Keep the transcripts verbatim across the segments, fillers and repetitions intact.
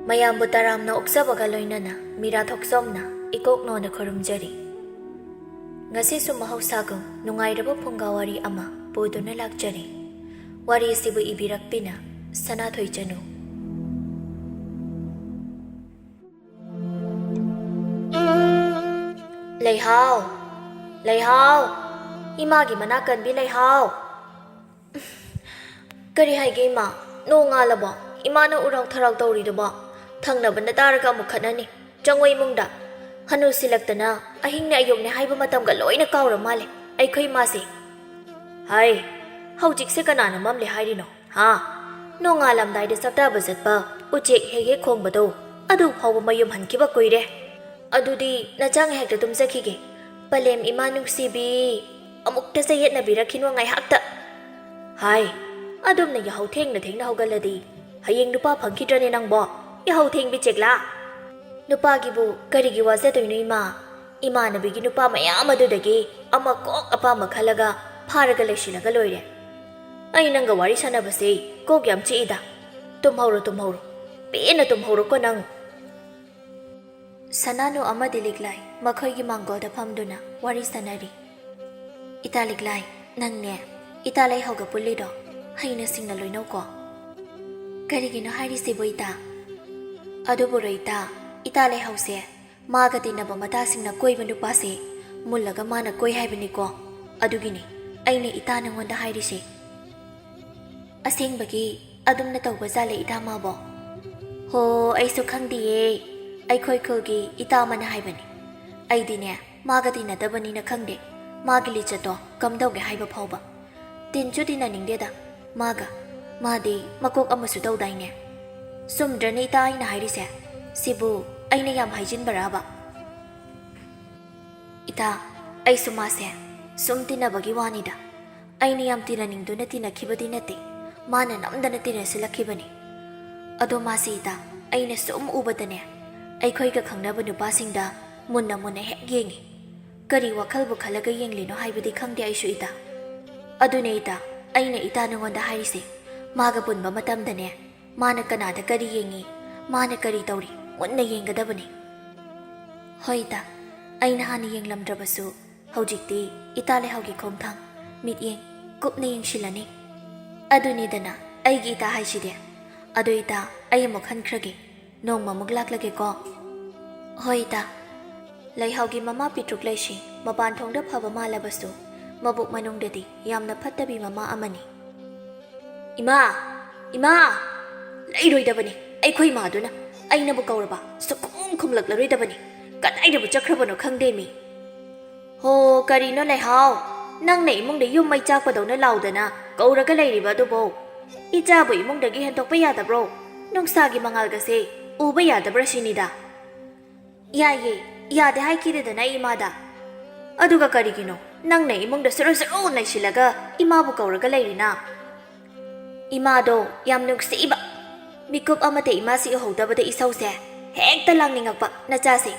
ꯃꯌꯥꯝꯕꯨ ꯇꯔꯥꯝꯅ ꯑꯣꯛꯆꯕꯒ ꯂꯣꯏꯅꯅ ꯃꯤꯔꯥ ꯊꯣꯛꯆꯣꯝꯅ ꯏꯀꯣꯛ ꯅꯣꯟꯅ ꯈꯨꯔꯨꯝꯖꯔꯤ꯫ ꯉꯁꯤꯁꯨ ꯃꯍꯧꯁꯥꯒꯨꯝ ꯅꯨꯡꯉꯥꯏꯔꯕ ꯐꯨꯡꯒꯥ ꯋꯥꯔꯤ ꯑꯃ ꯄꯨꯗꯨꯅ ꯂꯥꯛꯆꯔꯤ꯫ ꯋꯥꯔꯤꯁꯤꯕꯨ ꯏꯕꯤꯔꯛꯄꯤꯅ ꯁꯅꯥꯊꯣꯏ ꯆꯅꯨ꯫ ꯂꯩꯍꯥꯎ! ꯂꯩꯍꯥꯎ! ꯏꯃꯥꯒꯤ ꯃꯅꯥꯛ ꯀꯟꯕꯤ ꯂꯩꯍꯥꯎ! ꯀꯔꯤ ꯍꯥꯏꯒꯦ ꯏꯃꯥ? ꯅꯣꯡ ꯉꯥꯜꯂꯕꯣ? ꯏꯃꯥꯅ ꯎꯔꯥꯎ ꯊꯔꯥꯎ ꯇꯧꯔꯤꯗꯨꯕꯣ? ꯊꯪꯅꯕꯅ ꯇꯥꯔꯒ ꯑꯃꯨꯛ ꯈꯠꯅꯅꯤ꯫ ꯆꯪꯉꯣ ꯏꯃꯨꯡꯗ꯫ ꯍꯅꯨꯁꯤꯜꯂꯛꯇꯅ ꯑꯍꯤꯡꯅꯦ ꯑꯌꯨꯛꯅꯦ ꯍꯥꯏꯕ ꯃꯇꯝꯒ ꯂꯣꯏꯅ ꯀꯥꯎꯔ ꯃꯥꯜꯂꯦ ꯑꯩꯈꯣꯏ ꯏꯃꯥꯁꯦ꯫ ꯍꯥꯏ, ꯍꯧꯖꯤꯛꯁꯦ ꯀꯅꯥꯅ ꯃꯝꯂꯦ ꯍꯥꯏꯔꯤꯅꯣ? ꯍꯥ? ꯅꯣꯡꯉꯥꯜꯂꯝꯗꯥꯏꯗ ꯆꯥꯛꯇꯥꯕ ꯆꯠꯄ ꯎꯆꯦꯛ ꯍꯦꯛ ꯍꯦꯛ ꯈꯣꯡꯕꯗꯣ, ꯑꯗꯨ ꯐꯥꯎꯕ ꯃꯌꯨꯝ ꯍꯟꯈꯤꯕ ꯀꯨꯏꯔꯦ꯫ ꯑꯗꯨꯗꯤ ꯅꯆꯥ ꯉꯥꯏꯍꯥꯛꯇ ꯇꯨꯝꯖꯈꯤꯒꯦ꯫ ꯄꯂꯦꯝ ꯏꯃꯥ ꯅꯨꯡꯁꯤꯕꯤ, ꯑꯃꯨꯛꯇ ꯆꯌꯦꯠꯅꯕꯤꯔꯛꯈꯤꯅꯣ ꯉꯥꯏꯍꯥꯛꯇ꯫ ꯍꯥꯏ, ꯑꯗꯨꯝꯅ ꯌꯥꯍꯧ ꯊꯦꯡꯅ ꯊꯦꯡꯅ ꯍꯧꯒꯠꯂꯗꯤ ꯍꯌꯦꯡ ꯅꯨꯄꯥ ꯐꯪꯈꯤꯗ꯭ꯔꯅꯦ ꯅꯪꯕꯣ? ꯌꯥꯍꯧ ꯊꯦꯡꯕꯤ ꯆꯦꯛꯂꯥ꯫ ꯅꯨꯄꯥꯒꯤꯕꯨ ꯀꯔꯤꯒꯤ ꯋꯥꯖꯗꯣꯏꯅꯣ ꯏꯃꯥ? ꯏꯃꯥꯟꯅꯕꯤꯒꯤ ꯅꯨꯄꯥ ꯃꯌꯥꯝ ꯑꯗꯨꯗꯒꯤ ꯑꯃ ꯀꯣꯛ ꯑꯄꯥꯝꯕ ꯈꯜꯂꯒ ꯐꯥꯔꯒ ꯂꯩꯁꯤꯜꯂꯒ ꯂꯣꯏꯔꯦ꯫ ꯑꯩ ꯅꯪꯒ ꯋꯥꯔꯤ ꯁꯥꯟꯅꯕꯁꯦ ꯀꯣꯛ ꯌꯥꯝ ꯆꯤꯛꯏꯗ꯫ ꯇꯨꯝꯍꯧꯔꯣ, ꯇꯨꯝꯍꯧꯔꯣ꯫ ꯄꯦꯟꯅ ꯇꯨꯝꯍꯧꯔꯣꯀꯣ ꯅꯪ꯫ ꯁꯅꯥꯅꯨ ꯑꯃꯗꯤ ꯂꯤꯛꯂꯥꯏ ꯃꯈꯣꯏꯒꯤ ꯃꯥꯡꯒꯣꯜꯗ ꯐꯝꯗꯨꯅ ꯋꯥꯔꯤ ꯁꯥꯟꯅꯔꯤ꯫ ꯏꯇꯥ ꯂꯤꯛꯂꯥꯏ, ꯅꯪꯅꯦ ꯏꯇꯥ ꯂꯩꯍꯧꯒ ꯄꯨꯜꯂꯤꯔꯣ? ꯍꯩꯅ ꯁꯤꯡꯅ ꯂꯣꯏꯅꯧꯀꯣ꯫ ꯀꯔꯤꯒꯤꯅꯣ ꯍꯥꯏꯔꯤꯁꯤꯕꯨ ꯏꯇꯥ? ꯑꯗꯨꯕꯨꯔꯣ ꯏꯇꯥ, ꯏꯇꯥ ꯂꯩꯍꯧꯁꯦ ꯃꯥꯒ ꯇꯤꯟꯅꯕ ꯃꯇꯥꯁꯤꯡꯅ ꯀꯣꯏꯕ ꯅꯨꯄꯥꯁꯦ ꯃꯨꯜꯂꯒ ꯃꯥꯅ ꯀꯣꯏ ꯍꯥꯏꯕꯅꯤꯀꯣ꯫ ꯑꯗꯨꯒꯤꯅꯤ ꯑꯩꯅ ꯏꯇꯥ ꯅꯉꯣꯟꯗ ꯍꯥꯏꯔꯤꯁꯦ꯫ ꯑꯁꯦꯡꯕꯒꯤ ꯑꯗꯨꯝꯅ ꯇꯧꯕ ꯖꯥꯠꯂꯦ ꯏꯇꯥ ꯃꯥꯕꯣ? ꯍꯣ, ꯑꯩꯁꯨ ꯈꯪꯗꯤꯌꯦ꯫ ꯑꯩꯈꯣꯏ ꯈꯨꯜꯒꯤ ꯏꯇꯥ ꯑꯃꯅ ꯍꯥꯏꯕꯅꯤ꯫ ꯑꯩꯗꯤꯅꯦ, ꯃꯥꯒ ꯇꯤꯟꯅꯗꯕꯅꯤꯅ ꯈꯪꯗꯦ꯫ ꯃꯥꯒꯤ ꯂꯤꯆꯠꯇꯣ ꯀꯝꯗꯧꯒꯦ ꯍꯥꯏꯕ ꯐꯥꯎꯕ꯫ ꯇꯤꯟꯁꯨ ꯇꯤꯟꯅꯅꯤꯡꯗꯦꯗ ꯃꯥꯒ꯫ ꯃꯥꯗꯤ ꯃꯀꯣꯛ ꯑꯃꯁꯨ ꯇꯧꯗꯥꯏꯅꯦ? ꯆꯨꯝꯗ꯭ꯔꯅꯦ ꯏꯇꯥ ꯑꯩꯅ ꯍꯥꯏꯔꯤꯁꯦ? ꯁꯤꯕꯨ ꯑꯩꯅ ꯌꯥꯝ ꯍꯥꯏꯖꯤꯟꯕꯔꯕ? ꯏꯇꯥ, ꯑꯩꯁꯨ ꯃꯥꯁꯦ ꯁꯨꯝ ꯇꯤꯟꯅꯕꯒꯤ ꯋꯥꯅꯤꯗ꯫ ꯑꯩꯅ ꯌꯥꯝ ꯇꯤꯟꯅꯅꯤꯡꯗꯨꯅ ꯇꯤꯟꯅꯈꯤꯕꯗꯤ ꯅꯠꯇꯦ, ꯃꯥꯅ ꯅꯝꯗꯅ ꯇꯤꯟꯅꯁꯤꯜꯂꯛꯈꯤꯕꯅꯤ꯫ ꯑꯗꯣ ꯃꯥꯁꯤ ꯏꯇꯥ, ꯑꯩꯅ ꯁꯨꯝ ꯎꯕꯗꯅꯦ, ꯑꯩꯈꯣꯏꯒ ꯈꯪꯅꯕ ꯅꯨꯄꯥꯁꯤꯡꯗ ꯃꯨꯟꯅ ꯃꯨꯟꯅ ꯍꯦꯛ ꯌꯦꯡꯉꯤ꯫ ꯀꯔꯤ ꯋꯥꯈꯜꯕꯨ ꯈꯜꯂꯒ ꯌꯦꯡꯂꯤꯅꯣ ꯍꯥꯏꯕꯗꯤ ꯈꯪꯗꯦ ꯑꯩꯁꯨ ꯏꯇꯥ꯫ ꯑꯗꯨꯅꯦ ꯏꯇꯥ, ꯑꯩꯅ ꯏꯇꯥ ꯅꯉꯣꯟꯗ ꯍꯥꯏꯔꯤꯁꯦ, ꯃꯥꯒ ꯄꯨꯟꯕ ꯃꯇꯝꯗꯅꯦ, ꯃꯥꯅ ꯀꯅꯥꯗ ꯀꯔꯤ ꯌꯦꯡꯉꯤ, ꯃꯥꯅ ꯀꯔꯤ ꯇꯧꯔꯤ ꯃꯨꯟꯅ ꯌꯦꯡꯒꯗꯕꯅꯤ꯫ ꯍꯣꯏ ꯏꯇꯥ, ꯑꯩꯅ ꯍꯥꯟꯅ ꯌꯦꯡꯂꯝꯗ꯭ꯔꯕꯁꯨ ꯍꯧꯖꯤꯛꯇꯤ ꯏꯇꯥ ꯂꯩꯍꯥꯎꯒꯤ ꯈꯣꯡꯊꯥꯡ, ꯃꯤꯠꯌꯦꯡ ꯀꯨꯞꯅ ꯌꯦꯡꯁꯤꯜꯂꯅꯤ꯫ ꯑꯗꯨꯅꯤꯗꯅ ꯑꯩꯒꯤ ꯏꯇꯥ ꯍꯥꯏꯁꯤꯗꯤ꯫ ꯑꯗꯨ ꯏꯇꯥ, ꯑꯩ ꯑꯃꯨꯛ ꯍꯟꯈ꯭ꯔꯒꯦ꯫ ꯅꯣꯡꯃ ꯑꯃꯨꯛ ꯂꯥꯛꯂꯒꯦꯀꯣ꯫ ꯍꯣꯏ ꯏꯇꯥ꯫ ꯂꯩꯍꯥꯎꯒꯤ ꯃꯃꯥ ꯄꯤꯇ꯭ꯔꯨꯛ ꯂꯩꯁꯤ ꯃꯄꯥꯟ ꯊꯣꯡꯗ ꯐꯕ ꯃꯥꯜꯂꯕꯁꯨ ꯃꯕꯨꯛ ꯃꯅꯨꯡꯗꯗꯤ ꯌꯥꯝꯅ ꯐꯠꯇꯕꯤ ꯃꯃꯥ ꯑꯃꯅꯤ꯫ "ꯏꯃꯥ! ꯏꯃꯥ!" ꯂꯩꯔꯣꯏꯗꯕꯅꯤ꯫ ꯑꯩꯈꯣꯏ ꯃꯥꯗꯨꯅ ꯑꯩꯅꯕꯨ ꯀꯧꯔꯕ ꯁꯨꯛꯈꯨꯝ ꯈꯨꯝꯂꯛꯂꯔꯣꯏꯗꯕꯅꯤ꯫ ꯀꯗꯥꯏꯗꯕꯨ ꯆꯠꯈ꯭ꯔꯕꯅꯣ ꯈꯪꯗꯦ ꯃꯤ꯫ "ꯍꯣ, ꯀꯔꯤꯅꯣ ꯂꯩꯍꯥꯎ? ꯅꯪꯅ ꯏꯃꯨꯡꯗ ꯌꯨꯝ ꯃꯩ ꯆꯥꯛꯄꯗꯧꯅ ꯂꯥꯎꯗꯅ ꯀꯧꯔꯒ ꯂꯩꯔꯤꯕ ꯑꯗꯨꯕꯨ? ꯏꯆꯥꯕꯨ ꯏꯃꯨꯡꯗꯒꯤ ꯍꯦꯟꯗꯣꯛꯄ ꯌꯥꯗꯕ꯭ꯔꯣ? ꯅꯨꯡꯁꯥꯒꯤ ꯃꯉꯥꯜꯒꯁꯦ ꯎꯕ ꯌꯥꯗꯕ꯭ꯔꯥ ꯁꯤꯅꯤꯗ?" "ꯌꯥꯏꯌꯦ, ꯌꯥꯗꯦ ꯍꯥꯏꯈꯤꯗꯦꯗꯅ ꯑꯩ ꯏꯃꯥꯗ꯫ ꯑꯗꯨꯒ ꯀꯔꯤꯒꯤꯅꯣ ꯅꯪꯅ ꯏꯃꯨꯡꯗ ꯁꯨꯔꯨ ꯁꯨꯔꯨ ꯅꯩꯁꯤꯜꯂꯒ ꯏꯃꯥꯕꯨ ꯀꯧꯔꯒ ꯂꯩꯔꯤꯅ?" "ꯏꯃꯥꯗꯣ ꯌꯥꯝ ꯅꯨꯡꯁꯤꯕ꯫ ꯃꯤꯀꯨꯞ ꯑꯃꯇ ꯏꯃꯥꯁꯤ ꯎꯍꯧꯗꯕꯗ ꯏꯁꯧꯁꯦ ꯍꯦꯛꯇ ꯂꯥꯡꯅꯤꯡꯉꯛꯄ ꯅꯆꯥꯁꯦ꯫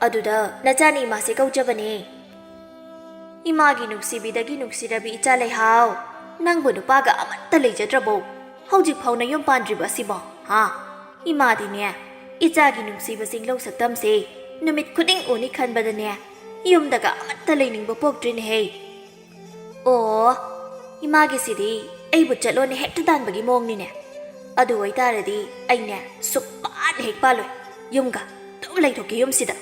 ꯑꯗꯨꯗ ꯅꯆꯥꯅ ꯏꯃꯥꯁꯦ ꯀꯧꯖꯕꯅꯦ꯫" "ꯏꯃꯥꯒꯤ ꯅꯨꯡꯁꯤꯕꯤꯗꯒꯤ ꯅꯨꯡꯁꯤꯔꯕꯤ ꯏꯆꯥ ꯂꯩꯍꯥꯎ, ꯅꯪꯕꯨ ꯅꯨꯄꯥꯒ ꯑꯃꯠꯇ ꯂꯩꯖꯗ꯭ꯔꯕꯣ? ꯍꯧꯖꯤꯛ ꯐꯥꯎꯅ ꯌꯨꯝ ꯄꯥꯟꯗ꯭ꯔꯤꯕ ꯑꯁꯤꯕꯣ, ꯍꯥ? ꯏꯃꯥꯗꯤꯅꯦ, ꯏꯆꯥꯒꯤ ꯅꯨꯡꯁꯤꯕ ꯆꯤꯡꯂꯧ ꯁꯛꯇꯝꯁꯦ ꯅꯨꯃꯤꯠ ꯈꯨꯗꯤꯡ ꯎꯅꯤ ꯈꯟꯕꯗꯅꯦ, ꯌꯨꯝꯗꯒ ꯑꯃꯠꯇ ꯂꯩꯅꯤꯡꯕ ꯄꯣꯛꯇ꯭ꯔꯤꯅꯦꯍꯦ꯫" "ꯑꯣ, ꯏꯃꯥꯒꯤꯁꯤꯗꯤ ꯑꯩꯕꯨ ꯆꯠꯂꯣꯅ ꯍꯦꯛꯇ ꯇꯥꯟꯕꯒꯤ ꯃꯑꯣꯡꯅꯤꯅꯦ꯫ ꯑꯗꯨ ꯑꯣꯏꯇꯥꯔꯗꯤ ꯑꯩꯅꯦ ꯁꯨꯛꯄꯥꯟ ꯍꯦꯛ ꯄꯥꯜꯂꯣꯏ꯫ ꯌꯨꯝꯒ ꯑꯗꯨꯝ ꯂꯩꯊꯣꯛꯀꯦ ꯌꯨꯝꯁꯤꯗ꯫"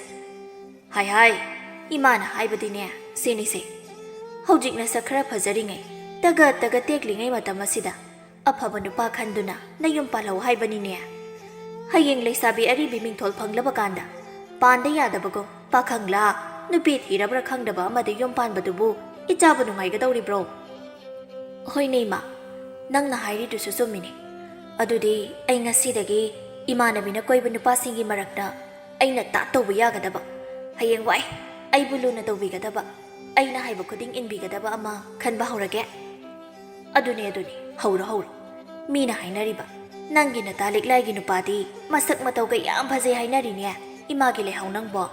"ꯍꯥꯏ ꯍꯥꯏ, ꯏꯃꯥꯅ ꯍꯥꯏꯕꯗꯤꯅꯦ ꯁꯤꯅꯤꯁꯦ, ꯍꯧꯖꯤꯛ ꯅꯁꯛ ꯈꯔ ꯐꯖꯔꯤꯉꯩ, ꯇꯒꯠ ꯇꯒꯠ ꯇꯦꯛꯂꯤꯉꯩ ꯃꯇꯝ ꯑꯁꯤꯗ ꯑꯐꯕ ꯅꯨꯄꯥ ꯈꯟꯗꯨꯅ ꯅꯌꯨꯝ ꯄꯥꯜꯍꯧ ꯍꯥꯏꯕꯅꯤꯅꯦ꯫ ꯍꯌꯦꯡ ꯂꯩꯁꯥꯕꯤ ꯑꯔꯤꯕꯤ ꯃꯤꯡꯊꯣꯜ ꯐꯪꯂꯕ ꯀꯥꯟꯗ ꯄꯥꯟꯗ ꯌꯥꯗꯕꯒꯨꯝ ꯄꯥꯈꯪꯂꯥ ꯅꯨꯄꯤ ꯊꯤꯔꯕ꯭ꯔꯥ ꯈꯪꯗꯕ ꯑꯃꯗ ꯌꯨꯝ ꯄꯥꯟꯕꯗꯨꯕꯨ ꯏꯆꯥꯕꯨ ꯅꯨꯡꯉꯥꯏꯒꯗꯧꯔꯤꯕ꯭ꯔꯣ?" "ꯍꯣꯏꯅꯦ ꯏꯃꯥ, ꯅꯪꯅ ꯍꯥꯏꯔꯤꯗꯨꯁꯨ ꯆꯨꯝꯃꯤꯅꯦ꯫ ꯑꯗꯨꯗꯤ ꯑꯩ ꯉꯁꯤꯗꯒꯤ ꯏꯃꯥꯟꯅꯕꯤꯅ ꯀꯣꯏꯕ ꯅꯨꯄꯥꯁꯤꯡꯒꯤ ꯃꯔꯛꯇ ꯑꯩꯅ ꯇꯥꯠ ꯇꯧꯕ ꯌꯥꯒꯗꯕ, ꯍꯌꯦꯡꯋꯥꯏ ꯑꯩꯕꯨ ꯂꯨꯅ ꯇꯧꯕꯤꯒꯗꯕ, ꯑꯩꯅ ꯍꯥꯏꯕ ꯈꯨꯗꯤꯡ ꯏꯟꯕꯤꯒꯗꯕ ꯑꯃ ꯈꯟꯕ ꯍꯧꯔꯒꯦ꯫" "ꯑꯗꯨꯅꯦ, ꯑꯗꯨꯅꯦ, ꯍꯧꯔꯣ, ꯍꯧꯔꯣ꯫ ꯃꯤꯅ ꯍꯥꯏꯅꯔꯤꯕ ꯅꯪꯒꯤ ꯅꯇꯥ ꯂꯤꯛꯂꯥꯏꯒꯤ ꯅꯨꯄꯥꯗꯤ ꯃꯁꯛ ꯃꯇꯧꯒ ꯌꯥꯝ ꯐꯖꯩ ꯍꯥꯏꯅꯔꯤꯅꯦ, ꯏꯃꯥꯒꯤ ꯂꯩꯍꯥꯎ ꯅꯪꯕꯣ?"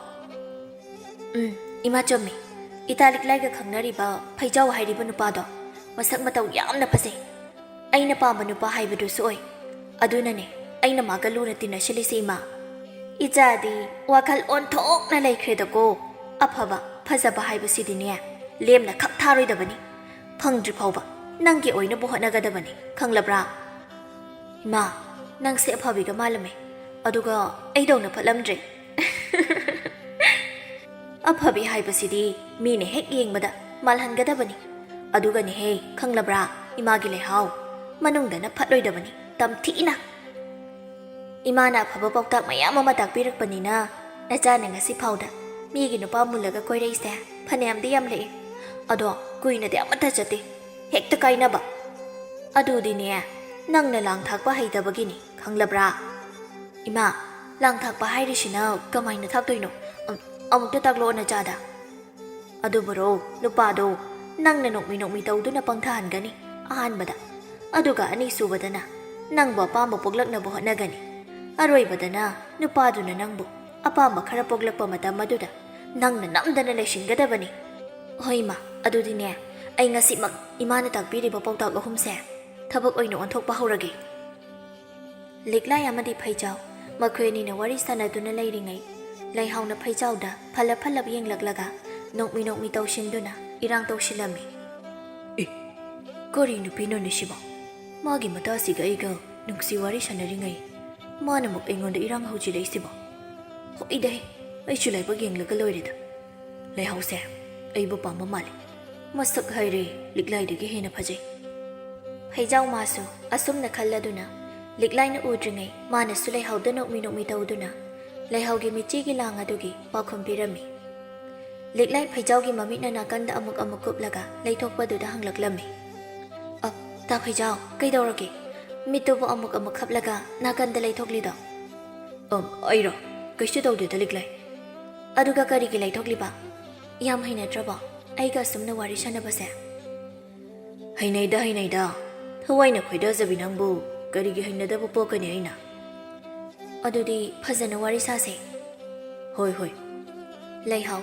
"ꯎꯝ, ꯏꯃꯥ ꯆꯨꯝꯃꯤ꯫ ꯏꯇꯥ ꯂꯤꯛꯂꯥꯏꯒ ꯈꯪꯅꯔꯤꯕ ꯐꯩꯖꯥꯎ ꯍꯥꯏꯔꯤꯕ ꯅꯨꯄꯥꯗꯣ ꯃꯁꯛ ꯃꯇꯧ ꯌꯥꯝꯅ ꯐꯖꯩ꯫ ꯑꯩꯅ ꯄꯥꯝꯕ ꯅꯨꯄꯥ ꯍꯥꯏꯕꯗꯨꯁꯨ ꯑꯣꯏ꯫ ꯑꯗꯨꯅꯅꯦ ꯑꯩꯅ ꯃꯥꯒ ꯂꯨꯅ ꯇꯤꯟꯅꯁꯤꯜꯂꯤꯁꯦ, ꯏꯃꯥ꯫ ꯏꯆꯥꯗꯤ ꯋꯥꯈꯜ ꯑꯣꯟꯊꯣꯛꯅ ꯂꯩꯈ꯭ꯔꯦꯗꯀꯣ꯫ ꯑꯐꯕ, ꯐꯖꯕ ꯍꯥꯏꯕꯁꯤꯗꯤꯅꯦ, ꯂꯦꯝꯅ ꯈꯛ ꯊꯥꯔꯣꯏꯗꯕꯅꯤ꯫ ꯐꯪꯗ꯭ꯔꯤ ꯐꯥꯎꯕ ꯅꯪꯒꯤ ꯑꯣꯏꯅꯕ ꯍꯣꯠꯅꯒꯗꯕꯅꯤ, ꯈꯪꯂꯕ꯭ꯔꯥ? ꯏꯃꯥ, ꯅꯪꯁꯦ ꯑꯐꯕꯤꯒ ꯃꯥꯜꯂꯝꯃꯦ, ꯑꯗꯨꯒ ꯑꯩꯗꯧꯅ ꯐꯠꯂꯝꯗ꯭ꯔꯦ꯫ ꯑꯐꯕꯤ ꯍꯥꯏꯕꯁꯤꯗꯤ ꯃꯤꯅ ꯍꯦꯛ ꯌꯦꯡꯕꯗ ꯃꯥꯜꯍꯟꯒꯗꯕꯅꯤ꯫ ꯑꯗꯨꯒꯅꯦꯍꯦ, ꯈꯪꯂꯕ꯭ꯔꯥ, ꯏꯃꯥꯒꯤ ꯂꯩꯍꯥꯎ ꯃꯅꯨꯡꯗꯅ ꯐꯠꯂꯣꯏꯗꯕꯅꯤ, ꯇꯝꯊꯤꯅ꯫ ꯏꯃꯥꯅ ꯑꯐꯕ ꯄꯥꯎꯇꯥꯛ ꯃꯌꯥꯝ ꯑꯃ ꯇꯥꯛꯄꯤꯔꯛꯄꯅꯤꯅ, ꯅꯆꯥꯅ ꯉꯁꯤ ꯐꯥꯎꯗ ꯃꯤꯒꯤ ꯅꯨꯄꯥ ꯃꯨꯜꯂꯒ ꯀꯣꯏꯔꯛꯏꯁꯦ ꯐꯅꯌꯥꯝꯗꯤ ꯌꯥꯝꯂꯛꯑꯦ꯫ ꯑꯗꯣ ꯀꯨꯏꯅꯗꯤ ꯑꯃꯠꯇ ꯆꯠꯇꯦ, ꯍꯦꯛꯇ ꯀꯥꯏꯅꯕ꯫ ꯑꯗꯨꯗꯤꯅꯦ, ꯅꯪꯅ ꯂꯥꯡ ꯊꯥꯛꯄ ꯍꯩꯇꯕꯒꯤꯅꯤ, ꯈꯪꯂꯕ꯭ꯔꯥ? ꯏꯃꯥ, ꯂꯥꯡ ꯊꯥꯛꯄ ꯍꯥꯏꯔꯤꯁꯤꯅ ꯀꯃꯥꯏꯅ ꯊꯥꯛꯇꯣꯏꯅꯣ? ꯑꯝ-, ꯑꯃꯨꯛꯇ ꯇꯥꯛꯂꯛꯑꯣ ꯅꯆꯥꯗ꯫ ꯑꯗꯨꯕꯨꯔꯣ, ꯅꯨꯄꯥꯗꯣ ꯅꯪꯅ ꯅꯣꯛꯃꯤ ꯅꯣꯛꯃꯤ ꯇꯧꯗꯨꯅ ꯄꯪꯊꯍꯟꯒꯅꯤ ꯑꯍꯥꯟꯕꯗ, ꯑꯗꯨꯒ ꯑꯅꯤꯁꯨꯕꯗꯅ ꯅꯪꯕꯨ ꯑꯄꯥꯝꯕ ꯄꯣꯛꯂꯛꯅꯕ ꯍꯣꯠꯅꯒꯅꯤ꯫ ꯑꯔꯣꯏꯕꯗꯅ ꯅꯨꯄꯥꯗꯨꯅ ꯅꯪꯕꯨ ꯑꯄꯥꯝꯕ ꯈꯔ ꯄꯣꯛꯂꯛꯄ ꯃꯇꯝ ꯑꯗꯨꯗ ꯅꯪꯅ ꯅꯝꯗꯅ ꯂꯩꯁꯤꯟꯒꯗꯕꯅꯤ꯫ ꯍꯣꯏ ꯏꯃꯥ, ꯑꯗꯨꯗꯤꯅꯦ, ꯑꯩ ꯉꯁꯤꯃꯛ ꯏꯃꯥꯅ ꯇꯥꯛꯄꯤꯔꯤꯕ ꯄꯥꯎꯇꯥꯛ ꯑꯍꯨꯝꯁꯦ ꯊꯕꯛ ꯑꯣꯏꯅ ꯑꯣꯟꯊꯣꯛꯄ ꯍꯧꯔꯒꯦ꯫ ꯂꯤꯛꯂꯥꯏ ꯑꯃꯗꯤ ꯐꯩꯖꯥꯎ꯫ ꯃꯈꯣꯏ ꯑꯅꯤꯅ ꯋꯥꯔꯤ ꯁꯥꯟꯅꯗꯨꯅ ꯂꯩꯔꯤꯉꯩ, ꯂꯩꯍꯥꯎꯅ ꯐꯩꯖꯥꯎꯗ ꯐꯜꯂꯞ ꯐꯜꯂꯞ ꯌꯦꯡꯂꯛꯂꯒ ꯅꯣꯛꯃꯤ ꯅꯣꯛꯃꯤ ꯇꯧꯁꯤꯟꯗꯨꯅ ꯏꯔꯥꯡ ꯇꯧꯁꯤꯜꯂꯝꯃꯤ꯫ ꯑꯦ, ꯀꯔꯤ ꯅꯨꯄꯤꯅꯣꯅꯦ ꯁꯤꯕꯣ? ꯃꯥꯒꯤ ꯃꯇꯥꯁꯤꯒ ꯑꯩꯒ ꯅꯨꯡꯁꯤ ꯋꯥꯔꯤ ꯁꯥꯟꯅꯔꯤꯉꯩ ꯃꯥꯅ ꯑꯃꯨꯛ ꯑꯩꯉꯣꯟꯗ ꯏꯔꯥꯡ ꯍꯧꯖꯤꯜꯂꯛꯏꯁꯤꯕꯣ? ꯍꯣꯏꯗꯍꯦ, ꯑꯩꯁꯨ ꯂꯥꯏꯕꯛ ꯌꯦꯡꯂꯒ ꯂꯣꯏꯔꯦꯗ꯫ ꯂꯩꯍꯥꯎꯁꯦ ꯑꯩꯕꯨ ꯄꯥꯝꯕ ꯃꯥꯜꯂꯤ꯫ ꯃꯁꯛ ꯍꯥꯏꯔꯦ ꯂꯤꯛꯂꯥꯏꯗꯒꯤ ꯍꯦꯟꯅ ꯐꯖꯩ꯫ ꯐꯩꯖꯥꯎ ꯃꯥꯁꯨ ꯑꯁꯨꯝꯅ ꯈꯜꯂꯗꯨꯅ ꯂꯤꯛꯂꯥꯏꯅ ꯎꯗ꯭ꯔꯤꯉꯩ ꯃꯥꯅꯁꯨ ꯂꯩꯍꯥꯎꯗ ꯅꯣꯛꯃꯤ ꯅꯣꯛꯃꯤ ꯇꯧꯗꯨꯅ ꯂꯩꯍꯥꯎꯒꯤ ꯃꯤꯆꯤꯒꯤ ꯂꯥꯡ ꯑꯗꯨꯒꯤ ꯄꯥꯎꯈꯨꯝ ꯄꯤꯔꯝꯃꯤ꯫ ꯂꯤꯛꯂꯥꯏ ꯐꯩꯖꯥꯎꯒꯤ ꯃꯃꯤꯠꯅ ꯅꯥꯀꯟꯗ ꯑꯃꯨꯛ ꯑꯃꯨꯛ ꯀꯨꯞꯂꯒ ꯂꯩꯊꯣꯛꯄꯗꯨꯗ ꯍꯪꯂꯛꯂꯝꯃꯤ꯫ "ꯑ, ꯇꯥ ꯐꯩꯖꯥꯎ, ꯀꯩꯗꯧꯔꯒꯦ? ꯃꯤꯠꯇꯨꯕꯨ ꯑꯃꯨꯛ ꯑꯃꯨꯛ ꯈꯞꯂꯒ ꯅꯥꯀꯟꯗ ꯂꯩꯊꯣꯛꯂꯤꯗꯣ?" "ꯑꯝ, ꯑꯩꯔꯣ? ꯀꯩꯁꯨ ꯇꯧꯗꯦꯗ ꯂꯤꯛꯂꯥꯏ꯫" "ꯑꯗꯨꯒ ꯀꯔꯤꯒꯤ ꯂꯩꯊꯣꯛꯂꯤꯕ? ꯌꯥꯝ ꯍꯩꯅꯗ꯭ꯔꯕꯣ ꯑꯩꯒ ꯑꯁꯨꯝꯅ ꯋꯥꯔꯤ ꯁꯥꯟꯅꯕꯁꯦ?" "ꯍꯩꯅꯩꯗ, ꯍꯩꯅꯩꯗ꯫ ꯊꯋꯥꯏꯅ ꯈꯣꯏꯗꯥꯖꯕꯤ ꯅꯪꯕꯨ ꯀꯔꯤꯒꯤ ꯍꯩꯅꯗꯕ ꯄꯣꯛꯀꯅꯤ ꯑꯩꯅ?" "ꯑꯗꯨꯗꯤ ꯐꯖꯅ ꯋꯥꯔꯤ ꯁꯥꯁꯦ꯫" "ꯍꯣꯏ, ꯍꯣꯏ꯫" ꯂꯩꯍꯥꯎ,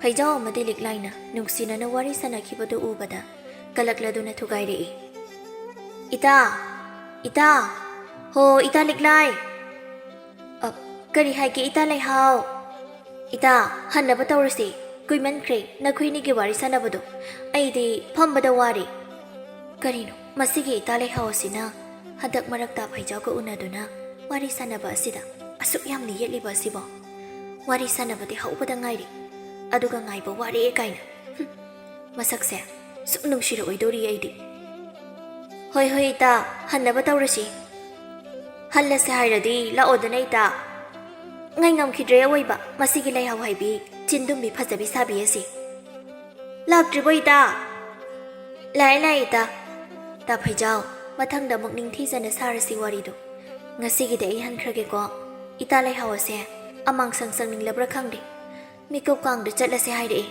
ꯐꯩꯖꯥꯎ ꯑꯃꯗꯤ ꯂꯤꯛꯂꯥꯏꯅ ꯅꯨꯡꯁꯤꯅꯅ ꯋꯥꯔꯤ ꯁꯥꯟꯅꯈꯤꯕꯗꯨ ꯎꯕꯗ ꯀꯂꯛꯂꯗꯨꯅ ꯊꯨꯒꯥꯏꯔꯛꯏ꯫ "ꯏꯇꯥ! ꯏꯇꯥ!" ꯍꯣ, ꯏꯇꯥ ꯂꯤꯛꯂꯥꯏ꯫ ꯑ, ꯀꯔꯤ ꯍꯥꯏꯒꯦ, ꯏꯇꯥ ꯂꯩꯍꯥꯎ? ꯏꯇꯥ, ꯍꯟꯅꯕ ꯇꯧꯔꯁꯤ꯫ ꯀꯨꯏꯃꯟꯈ꯭ꯔꯦ ꯅꯈꯣꯏꯅꯤꯒꯤ ꯋꯥꯔꯤ ꯁꯥꯟꯅꯕꯗꯣ꯫ ꯑꯩꯗꯤ ꯐꯝꯕꯗ ꯋꯥꯔꯦ꯫ ꯀꯔꯤꯅꯣ, ꯃꯁꯤꯒꯤ ꯏꯇꯥ ꯂꯩꯍꯥꯎ ꯑꯁꯤꯅ ꯍꯟꯗꯛ ꯃꯔꯛꯇ ꯐꯩꯖꯥꯎꯒ ꯎꯅꯗꯨꯅ ꯋꯥꯔꯤ ꯁꯥꯟꯅꯕ ꯑꯁꯤꯗ ꯑꯁꯨꯛ ꯌꯥꯝꯅ ꯌꯦꯠꯂꯤꯕ ꯑꯁꯤꯕꯣ? ꯋꯥꯔꯤ ꯁꯥꯟꯅꯕꯗꯤ ꯍꯧꯕꯗ ꯉꯥꯏꯔꯤ, ꯑꯗꯨꯒ ꯉꯥꯏꯕ ꯋꯥꯔꯦ ꯀꯥꯏꯅ꯫ ꯍꯨꯝ, ꯃꯁꯛꯁꯦ ꯁꯨꯝ ꯅꯨꯡꯁꯤꯔꯛꯑꯣꯏꯗꯧꯔꯤ ꯑꯩꯗꯤ꯫ ꯍꯣꯏ, ꯍꯣꯏ, ꯏꯇꯥ, ꯍꯟꯅꯕ ꯇꯧꯔꯁꯤ꯫ ꯍꯜꯂꯁꯦ ꯍꯥꯏꯔꯗꯤ ꯂꯥꯛꯑꯣꯗꯅ, ꯏꯇꯥ꯫ ꯉꯥꯏ ꯉꯝꯈꯤꯗ꯭ꯔꯦ ꯑꯋꯣꯏꯕ, ꯃꯁꯤꯒꯤ ꯂꯩꯍꯥꯎ ꯍꯥꯏꯕꯤ, ꯆꯤꯟꯗꯨꯝꯕꯤ ꯐꯖꯕꯤ ꯁꯥꯕꯤ ꯑꯁꯤ꯫ ꯂꯥꯛꯇ꯭ꯔꯤꯕꯣ, ꯏꯇꯥ? ꯂꯥꯛꯑꯦ, ꯂꯥꯛꯑꯦ, ꯏꯇꯥ꯫ ꯏꯇꯥ ꯐꯩꯖꯥꯎ, ꯃꯊꯪꯗ ꯑꯃꯨꯛ ꯅꯤꯡꯊꯤꯖꯅ ꯁꯥꯔꯁꯤ ꯋꯥꯔꯤꯗꯣ꯫ ꯉꯁꯤꯒꯤꯗꯤ ꯑꯩ ꯍꯟꯈ꯭ꯔꯒꯦꯀꯣ꯫ ꯏꯇꯥ ꯂꯩꯍꯥꯎ ꯑꯁꯦ ꯑꯃꯥꯡ ꯁꯪ ꯁꯪꯅꯤꯡꯂꯕ꯭ꯔꯥ ꯈꯪꯗꯦ꯫ ꯃꯤꯀꯨꯞ ꯀꯥꯡꯗ ꯆꯠꯂꯁꯦ ꯍꯥꯏꯔꯛꯑꯦ꯫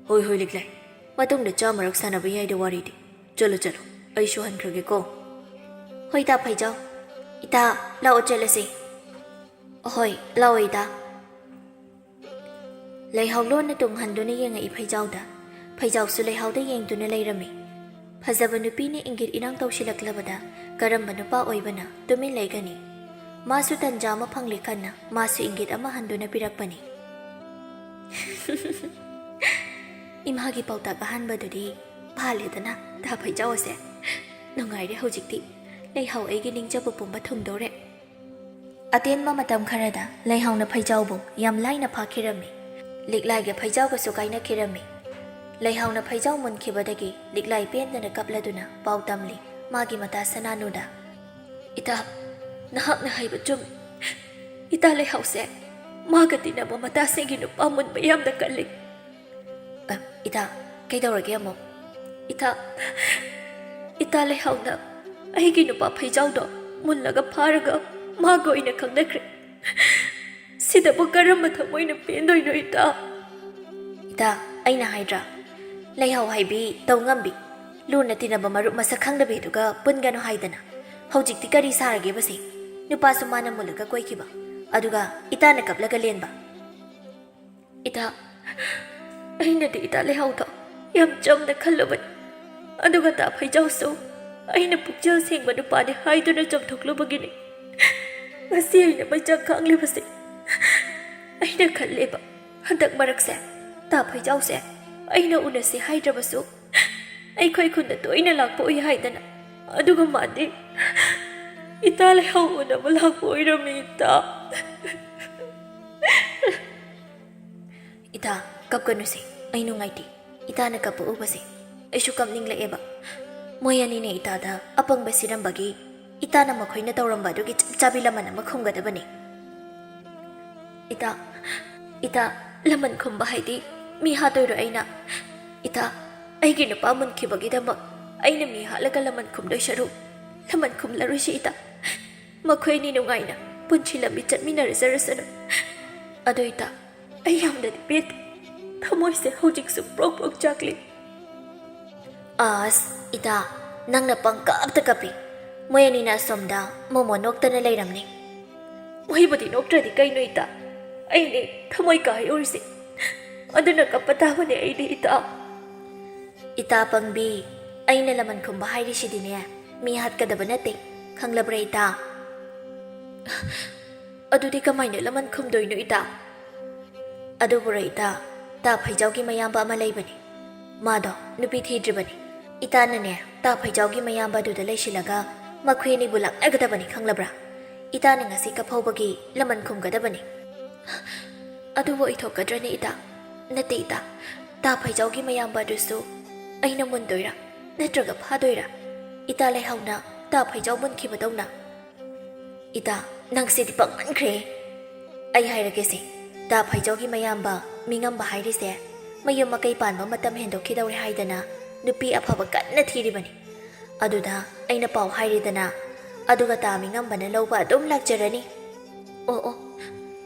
ꯍꯣꯏ, ꯍꯣꯏ, ꯂꯤꯛꯂꯥꯏ꯫ ꯃꯇꯨꯡꯗ ꯆꯥꯃꯔꯛ ꯁꯥꯟꯅꯕ ꯌꯥꯏꯗ ꯋꯥꯔꯤꯗꯤ꯫ ꯆꯠꯂꯣ, ꯆꯠꯂꯣ꯫ ꯑꯩꯁꯨ ꯍꯟꯈ꯭ꯔꯒꯦꯀꯣ꯫ ꯍꯣꯏ, ꯏꯇꯥ ꯐꯩꯖꯥꯎ꯫ ꯏꯇꯥ, ꯂꯥꯛꯑꯣ ꯆꯠꯂꯁꯤ꯫ ꯍꯣꯏ, ꯂꯥꯛꯑꯣ, ꯏꯇꯥ꯫ ꯂꯩꯍꯥꯎ ꯂꯣꯟꯅ ꯇꯨꯡ ꯍꯟꯗꯨꯅ ꯌꯦꯡꯉꯛꯏ ꯐꯩꯖꯥꯎꯗ꯫ ꯐꯩꯖꯥꯎꯁꯨ ꯂꯩꯍꯥꯎꯗ ꯌꯦꯡꯗꯨꯅ ꯂꯩꯔꯝꯃꯤ꯫ ꯐꯖꯕ ꯅꯨꯄꯤꯅ ꯏꯪꯒꯤꯠ ꯏꯔꯥꯡ ꯇꯧꯁꯤꯜꯂꯛꯂꯕꯗ ꯀꯔꯝꯕ ꯅꯨꯄꯥ ꯑꯣꯏꯕꯅ ꯇꯨꯃꯤꯟ ꯂꯩꯒꯅꯤ? ꯃꯥꯁꯨ ꯇꯟꯖꯥ ꯑꯃ ꯐꯪꯂꯤ ꯈꯟꯅ ꯃꯥꯁꯨ ꯏꯪꯒꯤꯠ ꯑꯃ ꯍꯟꯗꯨꯅ ꯄꯤꯔꯛꯄꯅꯤ꯫ ꯏꯃꯥꯒꯤ ꯄꯥꯎꯇꯥꯛ ꯑꯍꯥꯟꯕꯗꯨꯗꯤ ꯐꯥꯜꯂꯦꯗꯅ, ꯇꯥ ꯐꯩꯖꯥꯎ ꯑꯁꯦ꯫ ꯅꯨꯡꯉꯥꯏꯔꯦ ꯍꯧꯖꯤꯛꯇꯤ꯫ ꯂꯩꯍꯥꯎ ꯑꯩꯒꯤ ꯅꯤꯡꯖꯕ ꯄꯨꯝꯕ ꯊꯨꯡꯗꯧꯔꯦ꯫ ꯑꯇꯦꯟꯕ ꯃꯇꯝ ꯈꯔꯗ ꯂꯩꯍꯥꯎꯅ ꯐꯩꯖꯥꯎꯕꯨ ꯌꯥꯝ ꯂꯥꯏꯅ ꯐꯥꯈꯤꯔꯝꯃꯤ꯫ ꯂꯤꯛꯂꯥꯏꯒ ꯐꯩꯖꯥꯎꯒꯁꯨ ꯀꯥꯏꯅꯈꯤꯔꯝꯃꯤ꯫ ꯂꯩꯍꯥꯎꯅ ꯐꯩꯖꯥꯎ ꯃꯨꯟꯈꯤꯕꯗꯒꯤ ꯂꯤꯛꯂꯥꯏ ꯄꯦꯟꯗꯅ ꯀꯞꯂꯗꯨꯅ ꯄꯥꯎ ꯇꯝꯂꯤ ꯃꯥꯒꯤ ꯃꯇꯥ ꯁꯅꯥꯅꯨꯗ꯫ ꯏꯇꯥ, ꯅꯍꯥꯛꯅ ꯍꯥꯏꯕ ꯆꯨꯝꯃꯤ꯫ ꯏꯇꯥ ꯂꯩꯍꯥꯎꯁꯦ ꯃꯥꯒ ꯇꯤꯟꯅꯕ ꯃꯇꯥꯁꯤꯡꯒꯤ ꯅꯨꯄꯥ ꯃꯨꯟꯕ ꯌꯥꯝꯅ ꯀꯜꯂꯤ꯫ ꯑ, ꯏꯇꯥ, ꯀꯩꯗꯧꯔꯒꯦ ꯑꯃꯨꯛ? ꯏꯇꯥ, ꯏꯇꯥ ꯂꯩꯍꯥꯎꯅ ꯑꯩꯒꯤ ꯅꯨꯄꯥ ꯐꯩꯖꯥꯎꯗꯣ ꯃꯨꯜꯂꯒ ꯐꯥꯔꯒ ꯃꯥꯒ ꯑꯣꯏꯅ ꯈꯪꯅꯈ꯭ꯔꯦ꯫ ꯁꯤꯗꯕꯨ ꯀꯔꯝꯕ ꯊꯃꯣꯏꯅ ꯄꯦꯟꯗꯣꯏꯅꯣ, ꯏꯇꯥ? ꯏꯇꯥ, ꯑꯩꯅ ꯍꯥꯏꯗ꯭ꯔꯥ? ꯂꯩꯍꯥꯎ ꯍꯥꯏꯕꯤ, ꯇꯧ ꯉꯝꯕꯤ, ꯂꯨꯅ ꯇꯤꯟꯅꯕ ꯃꯔꯨꯞ ꯃꯁꯛ ꯈꯪꯗꯕꯤꯗꯨꯒ ꯄꯨꯟꯒꯅꯨ ꯍꯥꯏꯗꯅ꯫ ꯍꯧꯖꯤꯛꯇꯤ ꯀꯔꯤ ꯁꯥꯔꯒꯦꯕ ꯁꯤ? ꯅꯨꯄꯥꯁꯨ ꯃꯥꯅ ꯃꯨꯜꯂꯒ ꯀꯣꯏꯈꯤꯕ, ꯑꯗꯨꯒ ꯏꯇꯥꯅ ꯀꯞꯂꯒ ꯂꯦꯟꯕ꯫ ꯏꯇꯥ, ꯑꯩꯅꯗꯤ ꯏꯇꯥ ꯂꯩꯍꯥꯎꯗꯣ ꯌꯥꯝ ꯆꯝꯅ ꯈꯜꯂꯨꯕꯅꯤ, ꯑꯗꯨꯒ ꯇꯥ ꯐꯩꯖꯥꯎꯁꯨ ꯑꯩꯅ ꯄꯨꯛꯆꯦꯜ ꯁꯦꯡꯕ ꯅꯨꯄꯥꯅꯤ ꯍꯥꯏꯗꯨꯅ ꯆꯨꯝꯊꯣꯛꯂꯨꯕꯒꯤꯅꯤ ꯉꯁꯤ ꯑꯩꯅ ꯃꯩꯆꯪ ꯈꯥꯡꯂꯤꯕꯁꯦ꯫ ꯑꯩꯅ ꯈꯜꯂꯦꯕ, ꯍꯟꯗꯛ ꯃꯔꯛꯁꯦ ꯇꯥ ꯐꯩꯖꯥꯎꯁꯦ ꯑꯩꯅ ꯎꯅꯁꯤ ꯍꯥꯏꯗ꯭ꯔꯕꯁꯨ ꯑꯩꯈꯣꯏ ꯈꯨꯟꯗ ꯇꯣꯏꯅ ꯂꯥꯛꯄ ꯎꯏ ꯍꯥꯏꯗꯅ꯫ ꯑꯗꯨꯒ ꯃꯥꯗꯤ ꯏꯇꯥ ꯂꯩꯍꯥꯎ ꯎꯅꯕ ꯂꯥꯛꯄ ꯑꯣꯏꯔꯝꯃꯤ, ꯏꯇꯥ꯫ ꯏꯇꯥ, ꯀꯞꯀꯅꯨꯁꯦ, ꯑꯩ ꯅꯨꯡꯉꯥꯏꯇꯦ꯫ ꯏꯇꯥꯅ ꯀꯞꯄ ꯎꯕꯁꯦ ꯑꯩꯁꯨ ꯀꯞꯅꯤꯡꯂꯛꯑꯦꯕ꯫ ꯃꯣꯏ ꯑꯅꯤꯅ ꯏꯇꯥꯗ ꯑꯄꯪꯕ ꯁꯤꯔꯝꯕꯒꯤ ꯏꯇꯥꯅ ꯃꯈꯣꯏꯅ ꯇꯧꯔꯝꯕ ꯑꯗꯨꯒꯤ ꯆꯞ ꯆꯥꯕꯤ ꯂꯃꯟ ꯑꯃ ꯈꯨꯝꯒꯗꯕꯅꯤ꯫ ꯏꯇꯥ, ꯏꯇꯥ, ꯂꯃꯟ ꯈꯨꯝꯕ ꯍꯥꯏꯗꯤ ꯃꯤ ꯍꯥꯠꯇꯣꯏꯔꯣ ꯑꯩꯅ? ꯏꯇꯥ, ꯑꯩꯒꯤ ꯅꯨꯄꯥ ꯃꯨꯟꯈꯤꯕꯒꯤꯗꯃꯛ ꯑꯩꯅ ꯃꯤ ꯍꯥꯠꯂꯒ ꯂꯃꯟ ꯈꯨꯝꯗꯣꯏ ꯁꯔꯨꯛ ꯂꯃꯟ ꯈꯨꯝꯂꯔꯣꯏꯁꯤ ꯏꯇꯥ꯫ ꯃꯈꯣꯏ ꯑꯅꯤ ꯅꯨꯡꯉꯥꯏꯅ ꯄꯨꯟꯁꯤ ꯂꯝꯕꯤ ꯆꯠꯃꯤꯟꯅꯔꯖꯔꯁꯅꯨ꯫ ꯑꯗꯣ ꯏꯇꯥ, ꯑꯩ ꯌꯥꯝꯅꯗꯤ ꯄꯦꯟꯗꯦ꯫ ꯊꯃꯣꯏꯁꯦ ꯍꯧꯖꯤꯛꯁꯨ ꯄ꯭ꯔꯣꯛ ꯄ꯭ꯔꯣꯛ ꯆꯥꯛꯂꯤ꯫ ꯑꯁ, ꯏꯇꯥ, ꯅꯪꯅ ꯄꯪꯀꯞꯇ ꯀꯞꯄꯤ꯫ ꯃꯣꯏ ꯑꯅꯤꯅ ꯑꯁꯣꯝꯗ ꯃꯣꯃꯣ ꯅꯣꯛꯇꯅ ꯂꯩꯔꯝꯅꯤ꯫ ꯃꯣꯏꯕꯨꯗꯤ ꯅꯣꯛꯇ꯭ꯔꯗꯤ ꯀꯩꯅꯣ ꯏꯇꯥ? ꯑꯩꯅꯦ ꯊꯃꯣꯏ ꯀꯥꯏꯍꯧꯔꯤꯁꯦ꯫ ꯑꯗꯨꯅ ꯀꯞꯄ ꯇꯥꯕꯅꯦ ꯑꯩꯗꯤ ꯏꯇꯥ꯫ ꯏꯇꯥ ꯄꯪꯕꯤ, ꯑꯩꯅ ꯂꯃꯟ ꯈꯨꯝꯕ ꯍꯥꯏꯔꯤꯁꯤꯗꯤꯅꯦ, ꯃꯤ ꯍꯥꯠꯀꯗꯕ ꯅꯠꯇꯦ, ꯈꯪꯂꯕ꯭ꯔꯥ ꯏꯇꯥ? ꯑꯗꯨꯗꯤ ꯀꯃꯥꯏꯅ ꯂꯃꯟ ꯈꯨꯝꯗꯣꯏꯅꯣ ꯏꯇꯥ? ꯑꯗꯨꯕꯨꯔꯣ ꯏꯇꯥ, ꯇꯥ ꯐꯩꯖꯥꯎꯒꯤ ꯃꯌꯥꯝꯕ ꯑꯃ ꯂꯩꯕꯅꯤ꯫ ꯃꯥꯗꯣ ꯅꯨꯄꯤ ꯊꯤꯗ꯭ꯔꯤꯕꯅꯤ꯫ ꯏꯇꯥꯅꯅꯦ, ꯇꯥ ꯐꯩꯖꯥꯎꯒꯤ ꯃꯌꯥꯝꯕ ꯑꯗꯨꯗ ꯂꯩꯁꯤꯜꯂꯒ ꯃꯈꯣꯏ ꯑꯅꯤꯕꯨ ꯂꯥꯛꯅꯒꯗꯕꯅꯤ, ꯈꯪꯂꯕ꯭ꯔꯥ? ꯏꯇꯥꯅ ꯉꯁꯤ ꯀꯞꯍꯧꯕꯒꯤ ꯂꯃꯟ ꯈꯨꯝꯒꯗꯕꯅꯤ꯫ ꯑꯗꯨꯕꯨ ꯑꯣꯏꯊꯣꯛꯀꯗ꯭ꯔꯅꯦ ꯏꯇꯥ? ꯅꯠꯇꯦ ꯏꯇꯥ, ꯇꯥ ꯐꯩꯖꯥꯎꯒꯤ ꯃꯌꯥꯝꯕ ꯑꯗꯨꯁꯨ ꯑꯩꯅ ꯃꯨꯟꯗꯣꯏꯔꯥ? ꯅꯠꯇ꯭ꯔꯒ ꯐꯥꯗꯣꯏꯔꯥ? ꯏꯇꯥ ꯂꯩꯍꯥꯎꯅ ꯇꯥ ꯐꯩꯖꯥꯎ ꯃꯨꯟꯈꯤꯕꯗꯧꯅ꯫ ꯏꯇꯥ, ꯅꯪꯁꯤꯗꯤ ꯄꯪꯃꯟꯈ꯭ꯔꯦ꯫ ꯑꯩ ꯍꯥꯏꯔꯒꯦꯁꯦ, ꯇꯥ ꯐꯩꯖꯥꯎꯒꯤ ꯃꯌꯥꯝꯕ ꯃꯤꯉꯝꯕ ꯍꯥꯏꯔꯤꯁꯦ ꯃꯌꯨꯝ ꯃꯀꯩ ꯄꯥꯟꯕ ꯃꯇꯝ ꯍꯦꯟꯗꯣꯛꯈꯤꯗꯧꯔꯦ ꯍꯥꯏꯗꯅ ꯅꯨꯄꯤ ꯑꯐꯕ ꯀꯟꯅ ꯊꯤꯔꯤꯕꯅꯤ꯫ ꯑꯗꯨꯗ ꯑꯩꯅ ꯄꯥꯎ ꯍꯥꯏꯔꯦꯗꯅ, ꯑꯗꯨꯒ ꯇꯥ ꯃꯤꯉꯝꯕꯅ ꯂꯧꯕ ꯑꯗꯨꯝ ꯂꯥꯛꯆꯔꯅꯤ꯫ ꯑꯣ ꯑꯣ,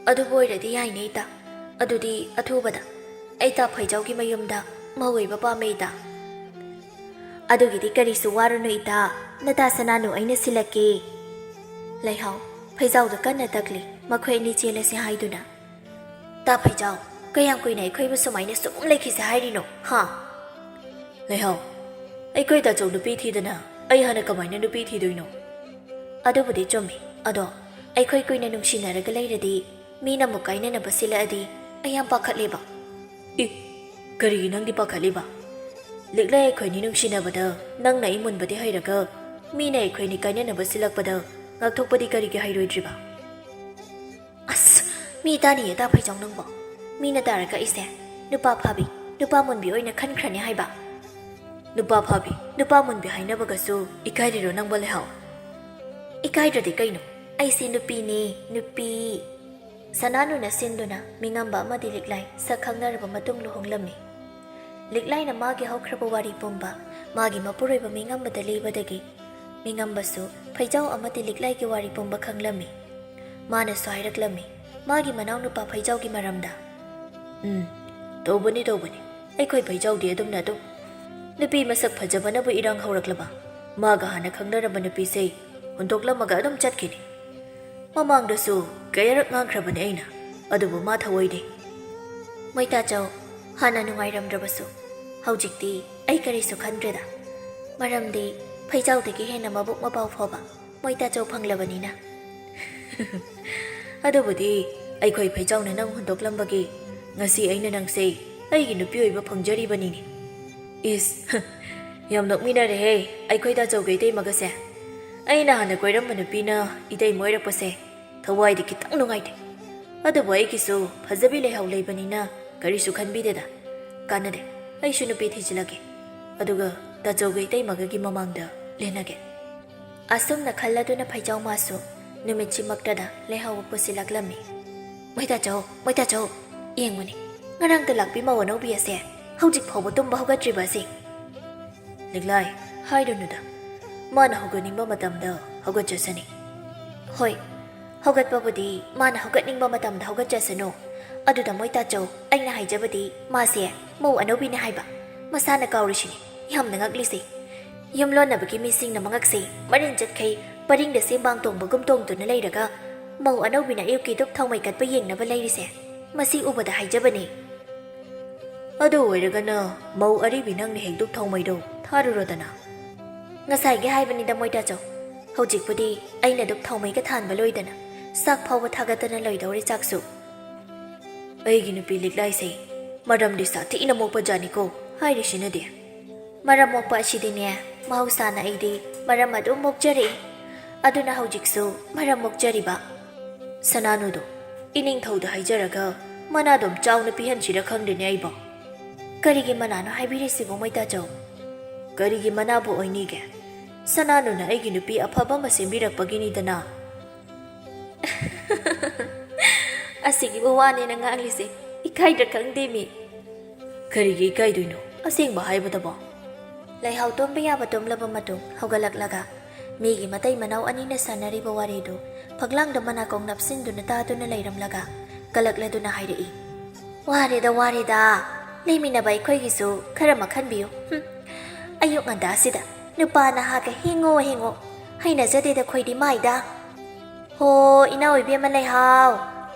ꯑꯗꯨꯕꯨ ꯑꯣꯏꯔꯗꯤ ꯌꯥꯏꯅꯦ ꯏꯇꯥ꯫ ꯑꯗꯨꯗꯤ ꯑꯊꯨꯕꯗ ꯑꯩ ꯇꯥ ꯐꯩꯖꯥꯎꯒꯤ ꯃꯌꯨꯝꯗ ꯃꯧ ꯑꯣꯏꯕ ꯄꯥꯝꯃꯦ ꯏꯇꯥ꯫ ꯑꯗꯨꯒꯤꯗꯤ ꯀꯔꯤꯁꯨ ꯋꯥꯔꯨꯅꯨ ꯏꯇꯥ, ꯅꯇꯥ ꯁꯅꯥꯅꯨ ꯑꯩꯅ ꯁꯤꯜꯂꯛꯀꯦ꯫ ꯂꯩꯍꯥꯎ, ꯐꯩꯖꯥꯎꯗ ꯀꯟꯅ ꯇꯛꯂꯤ, ꯃꯈꯣꯏ ꯑꯅꯤ ꯆꯦꯜꯂꯁꯤ ꯍꯥꯏꯗꯨꯅ꯫ ꯇꯥ ꯐꯩꯖꯥꯎ, ꯀꯌꯥꯝ ꯀꯨꯏꯅ ꯑꯩꯈꯣꯏꯕꯨ ꯁꯨꯃꯥꯏꯅ ꯁꯨꯝ ꯂꯩꯈꯤꯁꯦ ꯍꯥꯏꯔꯤꯅꯣ, ꯍꯥ? ꯂꯩꯍꯥꯎ, ꯑꯩꯈꯣꯏ ꯇꯥꯆꯧ ꯅꯨꯄꯤ ꯊꯤꯗꯅ ꯑꯩ ꯍꯥꯟꯅ ꯀꯃꯥꯏꯅ ꯅꯨꯄꯤ ꯊꯤꯗꯣꯏꯅꯣ? ꯑꯗꯨꯕꯨꯗꯤ ꯆꯨꯝꯃꯤ꯫ ꯑꯗꯣ ꯑꯩꯈꯣꯏ ꯀꯨꯏꯅ ꯅꯨꯡꯁꯤꯅꯔꯒ ꯂꯩꯔꯗꯤ ꯃꯤꯅ ꯑꯃꯨꯛ ꯀꯥꯏꯅꯅꯕ ꯁꯤꯜꯂꯛꯑꯗꯤ ꯑꯩ ꯌꯥꯝ ꯄꯥꯈꯠꯂꯦꯕ꯫ ꯏ, ꯀꯔꯤꯒꯤ ꯅꯪꯗꯤ ꯄꯥꯈꯠꯂꯤꯕ? ꯂꯤꯛꯂꯩ, ꯑꯩꯈꯣꯏꯅꯤ ꯅꯨꯡꯁꯤꯅꯕꯗ ꯅꯪꯅ ꯑꯩ ꯃꯨꯟꯕꯗꯤ ꯍꯩꯔꯒ ꯃꯤꯅ ꯑꯩꯈꯣꯏꯅꯤ ꯀꯥꯏꯅꯅꯕ ꯁꯤꯜꯂꯛꯄꯗ ꯉꯥꯛꯊꯣꯛꯄꯗꯤ ꯀꯔꯤꯒꯤ ꯍꯩꯔꯣꯏꯗ꯭ꯔꯤꯕ? ꯑꯁ, ꯃꯤ ꯇꯥꯅꯤꯌꯦ ꯇꯥ ꯐꯩꯖꯥꯎ ꯅꯪꯕꯣ꯫ ꯃꯤꯅ ꯇꯥꯔꯒ ꯑꯩꯁꯦ ꯅꯨꯄꯥ ꯐꯥꯕꯤ, ꯅꯨꯄꯥ ꯃꯨꯟꯕꯤ ꯑꯣꯏꯅ ꯈꯟꯈ꯭ꯔꯅꯤ ꯍꯥꯏꯕ꯫ ꯅꯨꯄꯥ ꯐꯥꯕꯤ, ꯅꯨꯄꯥ ꯃꯨꯟꯕꯤ ꯍꯥꯏꯅꯕꯒꯁꯨ ꯏꯀꯥꯏꯔꯤꯔꯣ ꯅꯪꯕꯣ ꯂꯩꯍꯥꯎ? ꯏꯀꯥꯏꯗ꯭ꯔꯗꯤ ꯀꯩꯅꯣ? ꯑꯩꯁꯦ ꯅꯨꯄꯤꯅꯦ, ꯅꯨꯄꯤ꯫ ꯁꯅꯥꯅꯨꯅ ꯁꯤꯟꯗꯨꯅ ꯃꯤꯉꯝꯕ ꯑꯃꯗꯤ ꯂꯤꯛꯂꯥꯏ ꯁꯛ ꯈꯪꯅꯔꯕ ꯃꯇꯨꯡ ꯂꯨꯍꯣꯡꯂꯝꯃꯤ꯫ ꯂꯤꯛꯂꯥꯏꯅ ꯃꯥꯒꯤ ꯍꯧꯈ꯭ꯔꯕ ꯋꯥꯔꯤ ꯄꯨꯝꯕ ꯃꯥꯒꯤ ꯃꯄꯨꯔꯣꯏꯕ ꯃꯤꯉꯝꯕꯗ ꯂꯤꯕꯗꯒꯤ ꯃꯤꯉꯝꯕꯁꯨ ꯐꯩꯖꯥꯎ ꯑꯃꯗꯤ ꯂꯤꯛꯂꯥꯏꯒꯤ ꯋꯥꯔꯤ ꯄꯨꯝꯕ ꯈꯪꯂꯝꯃꯤ꯫ ꯃꯥꯅꯁꯨ ꯍꯥꯏꯔꯛꯂꯝꯃꯤ ꯃꯥꯒꯤ ꯃꯅꯥꯎꯅꯨꯄꯥ ꯐꯩꯖꯥꯎꯒꯤ ꯃꯔꯝꯗ꯫ "ꯎꯝ, ꯇꯧꯕꯅꯤ, ꯇꯧꯕꯅꯤ꯫ ꯑꯩꯈꯣꯏ ꯐꯩꯖꯥꯎꯗꯤ ꯑꯗꯨꯝꯅ ꯑꯗꯨꯝ ꯅꯨꯄꯤ ꯃꯁꯛ ꯐꯖꯕꯅꯕꯨ ꯏꯔꯥꯡ ꯍꯧꯔꯛꯂꯕ ꯃꯥꯒ ꯍꯥꯟꯅ ꯈꯪꯅꯔꯝꯕ ꯅꯨꯄꯤꯁꯦ ꯍꯨꯟꯗꯣꯛꯂꯝꯃꯒ ꯑꯗꯨꯝ ꯆꯠꯈꯤꯅꯤ꯫ ꯃꯃꯥꯡꯗꯁꯨ ꯀꯌꯥꯔꯛ ꯉꯥꯡꯈ꯭ꯔꯕꯅꯤ ꯑꯩꯅ, ꯑꯗꯨꯕꯨ ꯃꯥ ꯊꯧꯑꯣꯏꯗꯦ꯫" ꯃꯣꯏꯇꯥꯆꯧ, ꯍꯥꯟꯅ ꯅꯨꯡꯉꯥꯏꯔꯝꯗ꯭ꯔꯕꯁꯨ ꯍꯧꯖꯤꯛꯇꯤ ꯑꯩ ꯀꯔꯤꯁꯨ ꯈꯟꯗ꯭ꯔꯦꯗ꯫ ꯃꯔꯝꯗꯤ ꯐꯩꯖꯥꯎꯗꯒꯤ ꯍꯦꯟꯅ ꯃꯕꯨꯛ ꯃꯄꯥꯎ ꯐꯕ ꯃꯣꯏꯇꯥꯆꯧ ꯐꯪꯂꯕꯅꯤꯅ꯫ ꯑꯗꯨꯕꯨꯗꯤ ꯑꯩꯈꯣꯏ ꯐꯩꯖꯥꯎꯅ ꯅꯪ ꯍꯨꯟꯗꯣꯛꯂꯝꯕꯒꯤ ꯉꯁꯤ ꯑꯩꯅ ꯅꯪꯁꯦ ꯑꯩꯒꯤ ꯅꯨꯄꯤ ꯑꯣꯏꯕ ꯐꯪꯖꯔꯤꯕꯅꯤꯅꯦ꯫ ꯏꯁ, ꯌꯥꯝ ꯅꯣꯛꯃꯤꯟꯅꯔꯦꯍꯦ ꯑꯩꯈꯣꯏ ꯇꯥꯆꯧꯒ ꯏꯇꯩꯃꯒꯁꯦ꯫ ꯑꯩꯅ ꯍꯥꯟꯅ ꯀꯣꯏꯔꯝꯕ ꯅꯨꯄꯤꯅ ꯏꯇꯩꯃ ꯑꯣꯏꯔꯛꯄꯁꯦ ꯊꯋꯥꯏꯗꯤ ꯈꯤꯇꯪ ꯅꯨꯡꯉꯥꯏꯇꯦ꯫ ꯑꯗꯨꯕꯨ ꯑꯩꯒꯤꯁꯨ ꯐꯖꯕꯤ ꯂꯩꯍꯥꯎ ꯂꯩꯕꯅꯤꯅ ꯀꯔꯤꯁꯨ ꯈꯟꯕꯤꯗꯦꯗ꯫ ꯀꯥꯟꯅꯗꯦ, ꯑꯩꯁꯨ ꯅꯨꯄꯤ ꯊꯤꯖꯤꯜꯂꯒꯦ꯫ ꯑꯗꯨꯒ ꯇꯥꯆꯧꯒ ꯏꯇꯩꯃꯒꯒꯤ ꯃꯃꯥꯡꯗ ꯂꯦꯟꯅꯒꯦ꯫ ꯑꯁꯨꯝꯅ ꯈꯜꯂꯗꯨꯅ ꯐꯩꯖꯥꯎ ꯃꯥꯁꯨ ꯅꯨꯃꯤꯠꯁꯤꯃꯛꯇꯗ ꯂꯩꯍꯥꯎꯕ ꯄꯨꯁꯤꯜꯂꯛꯂꯝꯃꯤ꯫ "ꯃꯣꯏꯇꯥꯆꯧ, ꯃꯣꯏꯇꯥꯆꯧ, ꯌꯦꯡꯉꯨꯅꯦ, ꯉꯔꯥꯡꯗ ꯂꯥꯛꯄꯤ ꯃꯧ ꯑꯅꯧꯕꯤ ꯑꯁꯦ ꯍꯧꯖꯤꯛ ꯐꯥꯎꯕ ꯇꯨꯝꯕ ꯍꯧꯒꯠꯇ꯭ꯔꯤꯕ ꯑꯁꯤ?" "ꯂꯤꯛꯂꯥꯏ, ꯍꯥꯏꯔꯨꯅꯨꯗ, ꯃꯥꯅ ꯍꯧꯒꯠꯅꯤꯡꯕ ꯃꯇꯝꯗ ꯍꯧꯒꯠꯆꯁꯅꯤ꯫" "ꯍꯣꯏ, ꯍꯧꯒꯠꯄꯕꯨꯗꯤ ꯃꯥꯅ ꯍꯧꯒꯠꯅꯤꯡꯕ ꯃꯇꯝꯗ ꯍꯧꯒꯠꯆꯁꯅꯨ꯫ ꯑꯗꯨꯗ ꯃꯣꯏꯇꯥꯆꯧ, ꯑꯩꯅ ꯍꯥꯏꯖꯕꯗꯤ ꯃꯥꯁꯦ ꯃꯧ ꯑꯅꯧꯕꯤꯅꯦ ꯍꯥꯏꯕ꯫ ꯃꯁꯥꯅ ꯀꯥꯎꯔꯤꯁꯤꯅꯤ꯫ ꯌꯥꯝꯅ ꯉꯛꯂꯤꯁꯦ꯫ ꯌꯨꯝꯂꯣꯟꯅꯕꯒꯤ ꯃꯤꯁꯤꯡꯅ ꯃꯉꯛꯁꯦ ꯃꯔꯤꯟ ꯆꯠꯈꯩ ꯄꯔꯤꯡꯗ ꯁꯦꯝꯕꯥꯡ ꯇꯣꯡꯕꯒꯨꯝ ꯇꯣꯡꯗꯨꯅ ꯂꯩꯔꯒ ꯃꯧ ꯑꯅꯧꯕꯤꯅ ꯑꯌꯨꯛꯀꯤ ꯙꯨꯞ ꯊꯥꯎꯃꯩ ꯀꯠꯄ ꯌꯦꯡꯅꯕ ꯂꯩꯔꯤꯁꯦ꯫ ꯃꯁꯤ ꯎꯕꯗ ꯍꯥꯏꯖꯕꯅꯤ꯫" "ꯑꯗꯨ ꯑꯣꯏꯔꯒꯅ ꯃꯧ ꯑꯔꯤꯕꯤ ꯅꯪꯅ ꯍꯦꯛ ꯙꯨꯞ ꯊꯥꯎꯃꯩꯗꯣ ꯊꯥꯔꯨꯔꯣꯗꯅ꯫" ꯉꯁꯥꯏꯒꯤ ꯍꯥꯏꯕꯅꯤꯗ ꯃꯣꯏꯇꯥꯆꯧ꯫ ꯍꯧꯖꯤꯛꯄꯨꯗꯤ ꯑꯩꯅ ꯑꯗꯨꯝ ꯊꯥꯎꯃꯩꯒ ꯊꯥꯟꯕ ꯂꯣꯏꯗꯅ ꯆꯥꯛ ꯐꯥꯎꯕ ꯊꯥꯒꯠꯇꯅ ꯂꯣꯏꯗꯧꯔꯦ ꯆꯥꯛꯁꯨ꯫ ꯑꯩꯒꯤ ꯅꯨꯄꯤ ꯂꯤꯛꯂꯥꯏꯁꯦ ꯃꯔꯝꯗꯤ ꯁꯥꯊꯤꯅ ꯃꯣꯛꯄ ꯖꯥꯠꯅꯤꯀꯣ ꯍꯥꯏꯔꯤꯁꯤꯅꯗꯤ꯫ ꯃꯔꯝ ꯃꯣꯛꯄ ꯑꯁꯤꯗꯤꯅꯦ, ꯃꯍꯧꯁꯥꯅ ꯑꯩꯗꯤ ꯃꯔꯝ ꯑꯗꯨꯝ ꯃꯣꯛꯆꯔꯛꯏ꯫ ꯑꯗꯨꯅ ꯍꯧꯖꯤꯛꯁꯨ ꯃꯔꯝ ꯃꯣꯛꯆꯔꯤꯕ꯫ ꯁꯅꯥꯅꯨꯗꯣ ꯏꯅꯤꯡꯊꯧꯗ ꯍꯥꯏꯖꯔꯒ ꯃꯅꯥꯗꯣꯝ ꯆꯥꯎꯅ ꯄꯤꯍꯟꯁꯤꯔ ꯈꯪꯗꯦꯅꯦ ꯑꯩꯕꯣ꯫ ꯀꯔꯤꯒꯤ ꯃꯅꯥꯅꯣ ꯍꯥꯏꯕꯤꯔꯤꯁꯤꯕꯣ ꯃꯣꯏꯇꯥꯆꯧ? ꯀꯔꯤꯒꯤ ꯃꯅꯥꯕꯨ ꯑꯣꯏꯅꯤꯒꯦ? ꯁꯅꯥꯅꯨꯅ ꯑꯩꯒꯤ ꯅꯨꯄꯤ ꯑꯐꯕ ꯑꯃ ꯁꯦꯝꯕꯤꯔꯛꯄꯒꯤꯅꯤꯗꯅ꯫ ꯑꯁꯤꯒꯤꯕꯨ ꯋꯥꯅꯦꯅ ꯉꯥꯡꯂꯤꯁꯦ, ꯏꯀꯥꯏꯗ꯭ꯔꯥ ꯈꯪꯗꯦ ꯃꯤ꯫ ꯀꯔꯤꯒꯤ ꯏꯀꯥꯏꯗꯣꯏꯅꯣ ꯑꯁꯦꯡꯕ ꯍꯥꯏꯕꯗꯕꯣ? ꯂꯩꯍꯥꯎ ꯇꯣꯝꯕ ꯌꯥꯕ ꯇꯣꯝꯂꯕ ꯃꯇꯨꯡ ꯍꯧꯒꯠꯂꯛꯂꯒ ꯃꯤꯒꯤ ꯃꯇꯩ ꯃꯅꯥꯎ ꯑꯅꯤꯅ ꯁꯥꯟꯅꯔꯤꯕ ꯋꯥꯔꯤꯗꯨ ꯐꯛꯂꯥꯡꯗ ꯃꯅꯥꯀꯣꯡ ꯅꯞꯁꯤꯟꯗꯨꯅ ꯇꯥꯗꯨꯅ ꯂꯩꯔꯝꯂꯒ ꯀꯂꯛꯂꯗꯨꯅ ꯍꯥꯏꯔꯛꯏ, "ꯋꯥꯔꯦꯗ, ꯋꯥꯔꯦꯗ꯫ ꯂꯩꯃꯤꯟꯅꯕ ꯑꯩꯈꯣꯏꯒꯤꯁꯨ ꯈꯔ ꯃꯈꯟꯕꯤꯌꯨ꯫ ꯍꯨꯝ꯫ ꯑꯌꯨꯛ ꯉꯟꯇꯥꯁꯤꯗ ꯅꯨꯄꯥ ꯅꯍꯥꯒ ꯍꯦꯡꯉꯣ ꯍꯦꯡꯉꯣ꯫ ꯍꯩꯅꯖꯗꯦꯗ ꯈꯣꯏꯗꯤ ꯃꯥꯏꯗ꯫ ꯍꯣ, ꯏꯅꯥꯎ ꯏꯕꯦꯝꯃ ꯂꯩꯍꯥꯎ꯫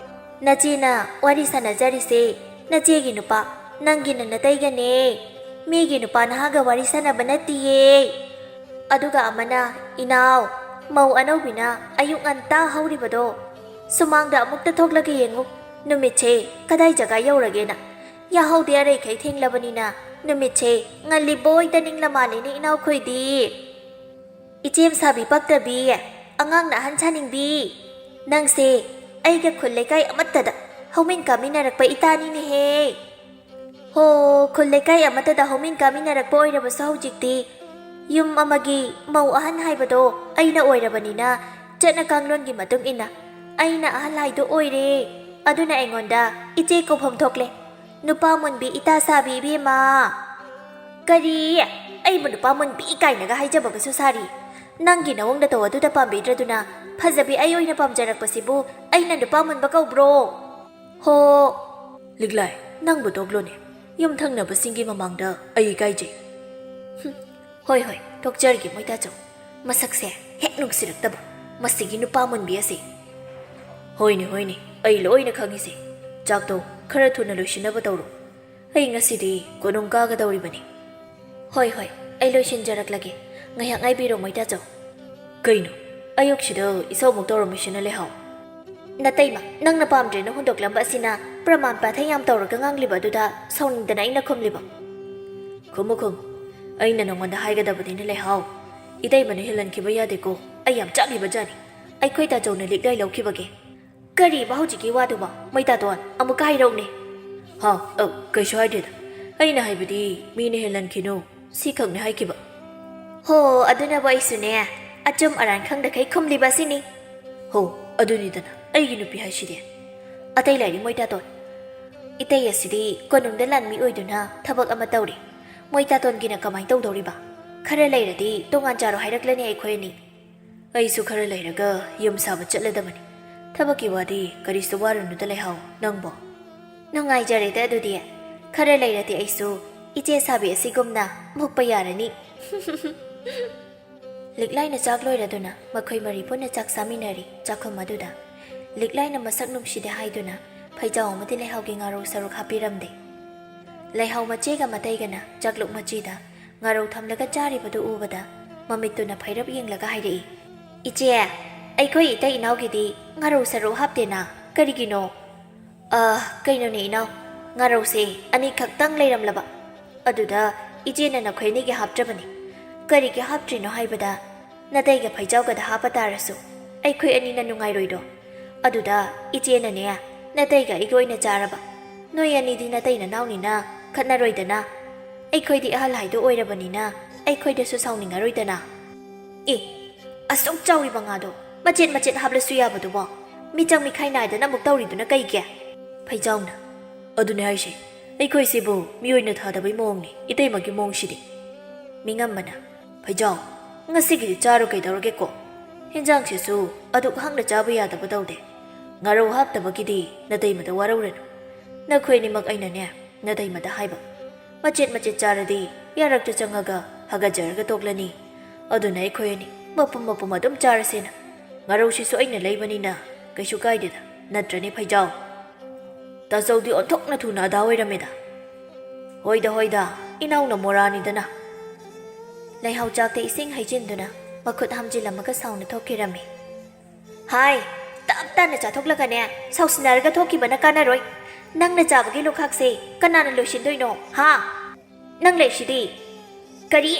ꯅꯆꯦꯅ ꯋꯥꯔꯤ ꯁꯥꯟꯅꯖꯔꯤꯁꯦ ꯅꯆꯦꯒꯤ ꯅꯨꯄꯥ, ꯅꯪꯒꯤꯅ ꯅꯇꯩꯒꯅꯦ꯫ ꯃꯤꯒꯤ ꯅꯨꯄꯥ ꯅꯍꯥꯒ ꯋꯥꯔꯤ ꯁꯥꯟꯅꯕ ꯅꯠꯇꯤꯌꯦ꯫ ꯑꯗꯨꯒ ꯑꯃꯅ, ꯏꯅꯥꯎ, ꯃꯧ ꯑꯅꯧꯕꯤꯅ ꯑꯌꯨꯛ ꯉꯟꯇꯥ ꯍꯧꯔꯤꯕꯗꯣ, ꯁꯨꯃꯥꯡꯗ ꯑꯃꯨꯛꯇ ꯊꯣꯛꯂꯒ ꯌꯦꯡꯉꯨ, ꯅꯨꯃꯤꯠꯁꯦ ꯀꯗꯥꯏ ꯖꯒꯥ ꯌꯧꯔꯒꯦꯅ꯫ ꯌꯥꯍꯧꯗꯤ ꯑꯔꯩꯈꯩ ꯊꯦꯡꯂꯕꯅꯤꯅ ꯅꯨꯃꯤꯠꯁꯦ ꯉꯜꯂꯤꯕꯣꯏꯗ ꯅꯤꯡꯂ ꯃꯥꯜꯂꯦꯅꯦ ꯏꯅꯥꯎꯈꯣꯏꯗꯤ꯫ ꯏꯆꯦꯝ ꯁꯥꯕꯤ ꯄꯛꯇꯕꯤ, ꯑꯉꯥꯡꯅ ꯑꯍꯟ ꯁꯥꯅꯤꯡꯕꯤ, ꯅꯪꯁꯦ ꯑꯩꯒ ꯈꯨꯜ ꯂꯩꯀꯥꯏ ꯑꯃꯠꯇꯗ ꯍꯧꯃꯤꯟ ꯀꯥꯃꯤꯟꯅꯔꯛꯄ ꯏꯇꯥꯅꯤꯅꯦꯍꯦ꯫ ꯍꯣ, ꯈꯨꯜ ꯂꯩꯀꯥꯏ ꯑꯃꯠꯇꯗ ꯍꯧꯃꯤꯟ ꯀꯥꯃꯤꯟꯅꯔꯛꯄ ꯑꯣꯏꯔꯕꯁꯨ ꯍꯧꯖꯤꯛꯇꯤ ꯌꯨꯝ ꯑꯃꯒꯤ ꯃꯧ ꯑꯍꯟ ꯍꯥꯏꯕꯗꯣ ꯑꯩꯅ ꯑꯣꯏꯔꯕꯅꯤꯅ ꯆꯠꯅ ꯀꯥꯡꯂꯣꯟꯒꯤ ꯃꯇꯨꯡ ꯏꯟꯅ ꯑꯩꯅ ꯑꯍꯜ ꯍꯥꯏꯗꯣ ꯑꯣꯏꯔꯦ꯫ ꯑꯗꯨꯅ ꯑꯩꯉꯣꯟꯗ ꯏꯆꯦ ꯀꯧꯐꯝ ꯊꯣꯛꯂꯦ꯫ ꯅꯨꯄꯥ ꯃꯨꯟꯕꯤ ꯏꯇꯥ ꯁꯥꯕꯤ ꯏꯕꯦꯝꯃ꯫ ꯀꯔꯤ? ꯑꯩꯕꯨ ꯅꯨꯄꯥ ꯃꯨꯟꯕꯤ ꯀꯥꯏꯅꯒ ꯍꯥꯏꯖꯕꯒꯁꯨ ꯁꯥꯔꯤ? ꯅꯪꯒꯤ ꯅꯑꯣꯡ ꯅꯇꯧ ꯑꯗꯨꯗ ꯄꯥꯝꯕꯤꯗ꯭ꯔꯗꯨꯅ ꯐꯖꯕꯤ ꯑꯩ ꯑꯣꯏꯅ ꯄꯥꯝꯖꯔꯛꯄꯁꯤꯕꯨ ꯑꯩꯅ ꯅꯨꯄꯥ ꯃꯨꯟꯕ ꯀꯧꯕ꯭ꯔꯣ? ꯍꯣ꯫ ꯂꯤꯛꯂꯥꯏ, ꯅꯪꯕꯨ ꯇꯣꯛꯂꯣꯅꯦ꯫ ꯌꯨꯝꯊꯪꯅꯕꯁꯤꯡꯒꯤ ꯃꯃꯥꯡꯗ ꯑꯩ ꯏꯀꯥꯏꯖꯩ꯫ ꯍꯨꯝ, ꯍꯣꯏ, ꯍꯣꯏ, ꯇꯣꯛꯆꯔꯒꯦ ꯃꯣꯏꯇꯥꯆꯧ꯫ ꯃꯁꯛꯁꯦ ꯍꯦꯛ ꯅꯨꯡꯁꯤꯔꯛꯇꯕ ꯃꯁꯤꯒꯤ ꯅꯨꯄꯥ ꯃꯨꯟꯕꯤ ꯑꯁꯤ꯫ ꯍꯣꯏꯅꯦ, ꯍꯣꯏꯅꯦ, ꯑꯩ ꯂꯣꯏꯅ ꯈꯪꯉꯤꯁꯦ꯫ ꯆꯥꯛꯇꯣ ꯈꯔ ꯊꯨꯅ ꯂꯣꯏꯁꯤꯟꯅꯕ ꯇꯧꯔꯣ꯫ ꯑꯩ ꯉꯁꯤꯗꯤ ꯀꯣꯅꯨꯡ ꯀꯥꯒꯗꯧꯔꯤꯕꯅꯤ꯫ ꯍꯣꯏ, ꯍꯣꯏ, ꯑꯩ ꯂꯣꯏꯁꯤꯟꯖꯔꯛꯂꯒꯦ꯫ ꯉꯥꯏꯍꯥꯛ ꯉꯥꯏꯕꯤꯔꯣ ꯃꯣꯏꯇꯥꯆꯧ꯫ ꯀꯩꯅꯣ? ꯑꯌꯨꯛꯁꯤꯗ ꯏꯁꯧꯃꯨꯛ ꯇꯧꯔꯝꯃꯤꯁꯤꯅ ꯂꯩꯍꯥꯎ? ꯅꯇꯩꯃ, ꯅꯪꯅ ꯄꯥꯝꯗ꯭ꯔꯦꯅ ꯍꯨꯟꯗꯣꯛꯂꯝꯕ ꯑꯁꯤꯅ ꯄ꯭ꯔꯃꯥꯟ ꯄꯥꯊꯩ ꯌꯥꯝ ꯇꯧꯔꯒ ꯉꯥꯡꯂꯤꯕ ꯑꯗꯨꯗ ꯁꯥꯎꯅꯤꯡꯗꯅ ꯑꯩꯅ ꯈꯨꯝꯂꯤꯕ꯫ ꯈꯨꯝꯃꯨ ꯈꯨꯝꯃꯨ, ꯑꯩꯅ ꯅꯉꯣꯟꯗ ꯍꯥꯏꯒꯗꯕꯅꯤꯅ ꯂꯩꯍꯥꯎ꯫ ꯏꯇꯩꯃꯅ ꯍꯦꯜꯍꯟꯈꯤꯕ ꯌꯥꯗꯦꯀꯣ꯫ ꯑꯩ ꯌꯥꯝ ꯆꯥꯛꯂꯤꯕ ꯖꯥꯠꯅꯤ꯫ ꯑꯩꯈꯣꯏ ꯇꯥꯆꯧꯅ ꯂꯤꯛꯂꯥꯏ ꯂꯧꯈꯤꯕꯒꯦ꯫ ꯀꯔꯤꯕ ꯍꯧꯖꯤꯛꯀꯤ ꯋꯥꯗꯨꯕꯣ? ꯃꯩꯇꯥꯇꯣꯟ, ꯑꯃꯨꯛꯀ ꯍꯥꯏꯔꯛꯎꯅꯦ꯫ ꯍꯥ? ꯑ, ꯀꯩꯁꯨ ꯍꯥꯏꯗꯦꯗ꯫ ꯑꯩꯅ ꯍꯥꯏꯕꯗꯤ ꯃꯤꯅ ꯍꯦꯜꯍꯟꯈꯤꯅꯨ, ꯁꯤꯈꯛꯅꯦ ꯍꯥꯏꯈꯤꯕ꯫ ꯍꯣ, ꯑꯗꯨꯅꯕꯨ ꯑꯩꯁꯨꯅꯦ, ꯑꯆꯨꯝ ꯑꯔꯥꯟ ꯈꯪꯗꯈꯩ ꯈꯨꯝꯂꯤꯕ ꯑꯁꯤꯅꯤ꯫ ꯍꯣ, ꯑꯗꯨꯅꯤꯗꯅ ꯑꯩꯒꯤ ꯅꯨꯄꯤ ꯍꯥꯏꯁꯤꯗꯤ꯫ ꯑꯇꯩ ꯂꯩꯔꯤ ꯃꯣꯏꯇꯥꯇꯣꯟ꯫ ꯏꯇꯩ ꯑꯁꯤꯗꯤ ꯀꯣꯅꯨꯡꯗ ꯂꯥꯟꯃꯤ ꯑꯣꯏꯗꯨꯅ ꯊꯕꯛ ꯑꯃ ꯇꯧꯔꯤ꯫ ꯃꯣꯏꯇꯥꯇꯣꯟꯒꯤꯅ ꯀꯃꯥꯏ ꯇꯧꯗꯧꯔꯤꯕ? ꯈꯔ ꯂꯩꯔꯗꯤ ꯇꯣꯉꯥꯟ ꯆꯥꯔꯣ ꯍꯥꯏꯔꯛꯂꯅꯤ ꯑꯩꯈꯣꯏ ꯑꯅꯤ꯫ ꯑꯩꯁꯨ ꯈꯔ ꯂꯩꯔꯒ ꯌꯨꯝ ꯁꯥꯕ ꯆꯠꯂꯗꯕꯅꯤ꯫ ꯊꯕꯛꯀꯤ ꯋꯥꯗꯤ ꯀꯔꯤꯁꯨ ꯋꯥꯔꯨꯅꯨꯗ ꯂꯩꯍꯥꯎ, ꯅꯪꯕꯣ꯫ ꯅꯨꯡꯉꯥꯏꯖꯔꯦꯗ ꯑꯗꯨꯗꯤ꯫ ꯈꯔ ꯂꯩꯔꯗꯤ ꯑꯩꯁꯨ ꯏꯆꯦ ꯁꯥꯕꯤ ꯑꯁꯤꯒꯨꯝꯅ ꯃꯨꯛꯄ ꯌꯥꯔꯅꯤ꯫ ꯂꯤꯛꯂꯥꯏꯅ ꯆꯥꯛ ꯂꯣꯏꯔꯗꯨꯅ ꯃꯈꯣꯏ ꯃꯔꯤ ꯄꯨꯟꯅ ꯆꯥꯛ ꯆꯥꯃꯤꯟꯅꯔꯤ꯫ ꯆꯥꯛꯈꯨꯝ ꯑꯗꯨꯗ ꯂꯤꯛꯂꯥꯏꯅ ꯃꯁꯛ ꯅꯨꯡꯁꯤꯗꯦ ꯍꯥꯏꯗꯨꯅ ꯐꯩꯖꯥꯎ ꯑꯃꯗꯤ ꯂꯩꯍꯥꯎꯒꯤ ꯉꯥꯔꯧ ꯁꯔꯨꯛ ꯍꯥꯞꯄꯤꯔꯝꯗꯦ꯫ ꯂꯩꯍꯥꯎ ꯃꯆꯦꯒ ꯃꯇꯩꯒꯅ ꯆꯥꯛꯂꯨꯛ ꯃꯆꯤꯗ ꯉꯥꯔꯧ ꯊꯝꯂꯒ ꯆꯥꯔꯤꯕꯗꯨ ꯎꯕꯗ ꯃꯃꯤꯠꯇꯨꯅ ꯐꯩꯔꯞ ꯌꯦꯡꯂꯒ ꯍꯥꯏꯔꯛꯏ, "ꯏꯆꯦ, ꯑꯩꯈꯣꯏ ꯏꯇꯩ ꯏꯅꯥꯎꯒꯤꯗꯤ ꯉꯥꯔꯧ ꯁꯔꯨꯛ ꯍꯥꯞꯇꯦꯅ, ꯀꯔꯤꯒꯤꯅꯣ?" "ꯑ, ꯀꯩꯅꯣꯅꯦ ꯏꯅꯥꯎ, ꯉꯥꯔꯧꯁꯦ ꯑꯅꯤꯈꯛꯇꯪ ꯂꯩꯔꯝꯂꯕ, ꯑꯗꯨꯗ ꯏꯆꯦꯅ ꯅꯈꯣꯏ ꯑꯅꯤꯒꯤ ꯍꯥꯞꯇ꯭ꯔꯕꯅꯤ꯫ ꯀꯔꯤꯒꯤ ꯍꯥꯞꯇ꯭ꯔꯤꯅꯣ ꯍꯥꯏꯕꯗ, ꯅꯇꯩꯒ ꯐꯩꯖꯥꯎꯒꯗ ꯍꯥꯞꯄ ꯇꯥꯔꯁꯨ ꯑꯩꯈꯣꯏ ꯑꯅꯤꯅ ꯅꯨꯡꯉꯥꯏꯔꯣꯏꯗꯣ꯫ ꯑꯗꯨꯗ ꯏꯆꯦꯅꯅꯦ, ꯅꯇꯩꯒ ꯑꯩꯒ ꯑꯣꯏꯅ ꯆꯥꯔꯕ꯫ ꯅꯣꯏ ꯑꯅꯤꯗꯤ ꯅꯇꯩ ꯅꯅꯥꯎꯅꯤꯅ ꯈꯠꯅꯔꯣꯏꯗꯅ꯫ ꯑꯩꯈꯣꯏꯗꯤ ꯑꯍꯜ ꯍꯥꯏꯗꯣ ꯑꯣꯏꯔꯕꯅꯤꯅ ꯑꯩꯈꯣꯏꯗꯁꯨ ꯁꯥꯎꯅꯤꯡꯉꯔꯣꯏꯗꯅ꯫" "ꯑꯦ, ꯑꯁꯨꯛ ꯆꯥꯎꯔꯤꯕ ꯉꯥꯗꯣ ꯃꯆꯦꯠ ꯃꯆꯦꯠ ꯍꯥꯞꯂꯁꯨ ꯌꯥꯕꯗꯨꯕꯣ? ꯃꯤꯆꯪ ꯃꯤꯈꯥꯏ ꯅꯥꯏꯗꯅ ꯑꯃꯨꯛ ꯇꯧꯔꯤꯗꯨꯅ ꯀꯩꯒꯤ?" ꯐꯩꯖꯥꯎꯅ, "ꯑꯗꯨꯅꯦ ꯍꯥꯏꯁꯦ, ꯑꯩꯈꯣꯏꯁꯤꯕꯨ ꯃꯤꯑꯣꯏꯅ ꯊꯥꯗꯕꯩ ꯃꯑꯣꯡꯅꯤ ꯏꯇꯩꯃꯒꯤ ꯃꯑꯣꯡꯁꯤꯗꯤ꯫" ꯃꯤꯉꯝꯕꯅ, "ꯐꯩꯖꯥꯎ, ꯉꯁꯤꯒꯤꯗꯤ ꯆꯥꯔꯣ ꯀꯩꯗꯧꯔꯒꯦꯀꯣ? ꯍꯦꯟꯖꯥꯡꯁꯤꯁꯨ ꯑꯗꯨꯛ ꯍꯥꯡꯅ ꯆꯥꯕ ꯌꯥꯗꯕ ꯇꯧꯗꯦ꯫ ꯉꯥꯔꯧ ꯍꯥꯞꯇꯕꯒꯤꯗꯤ ꯅꯇꯩꯃꯗ ꯋꯥꯔꯧꯔꯅꯨ꯫ ꯅꯈꯣꯏ ꯑꯅꯤꯃꯛ ꯑꯩꯅꯅꯦ, ꯅꯇꯩꯃꯗ ꯍꯥꯏꯕ꯫ ꯃꯆꯦꯠ ꯃꯆꯦꯠ ꯆꯥꯔꯗꯤ ꯌꯥꯔꯛꯇ ꯆꯪꯉꯒ ꯍꯥꯒꯠꯆꯔꯒ ꯇꯣꯛꯂꯅꯤ꯫ ꯑꯗꯨꯅ ꯑꯩꯈꯣꯏ ꯑꯅꯤ ꯃꯄꯨꯝ ꯃꯄꯨꯝ ꯑꯗꯨꯝ ꯆꯥꯔꯁꯦꯅ꯫ ꯉꯥꯔꯧꯁꯤꯁꯨ ꯑꯩꯅ ꯂꯩꯕꯅꯤꯅ ꯀꯩꯁꯨ ꯀꯥꯏꯗꯦꯗ, ꯅꯠꯇ꯭ꯔꯅꯦ ꯐꯩꯖꯥꯎ?" ꯇꯥꯆꯧꯗꯤ ꯑꯣꯟꯊꯣꯛꯅ ꯊꯨꯅ ꯑꯗꯥ ꯑꯣꯏꯔꯝꯃꯦꯗ꯫ "ꯍꯣꯏꯗ, ꯍꯣꯏꯗ, ꯏꯅꯥꯎꯅ ꯃꯣꯔꯥꯅꯤꯗꯅ꯫" ꯂꯩꯍꯥꯎ ꯆꯥꯛꯇ ꯏꯁꯤꯡ ꯍꯩꯖꯤꯟꯗꯨꯅ ꯃꯈꯨꯠ ꯍꯥꯝꯖꯤꯜꯂꯝꯃꯒ ꯁꯥꯎꯅ ꯊꯣꯛꯈꯤꯔꯝꯃꯤ꯫ ꯍꯥꯏ, ꯇꯞ ꯇꯥꯅ ꯆꯥꯊꯣꯛꯂꯒꯅꯦ, ꯁꯥꯎꯁꯤꯟꯅꯔꯒ ꯊꯣꯛꯈꯤꯕꯅ ꯀꯥꯟꯅꯔꯣꯏ꯫ ꯅꯪꯅ ꯆꯥꯕꯒꯤ ꯂꯨꯈꯥꯛꯁꯦ ꯀꯅꯥꯅ ꯂꯣꯏꯁꯤꯟꯗꯣꯏꯅꯣ, ꯍꯥ? ꯅꯪ ꯂꯩꯁꯤꯗꯤ꯫ ꯀꯔꯤ?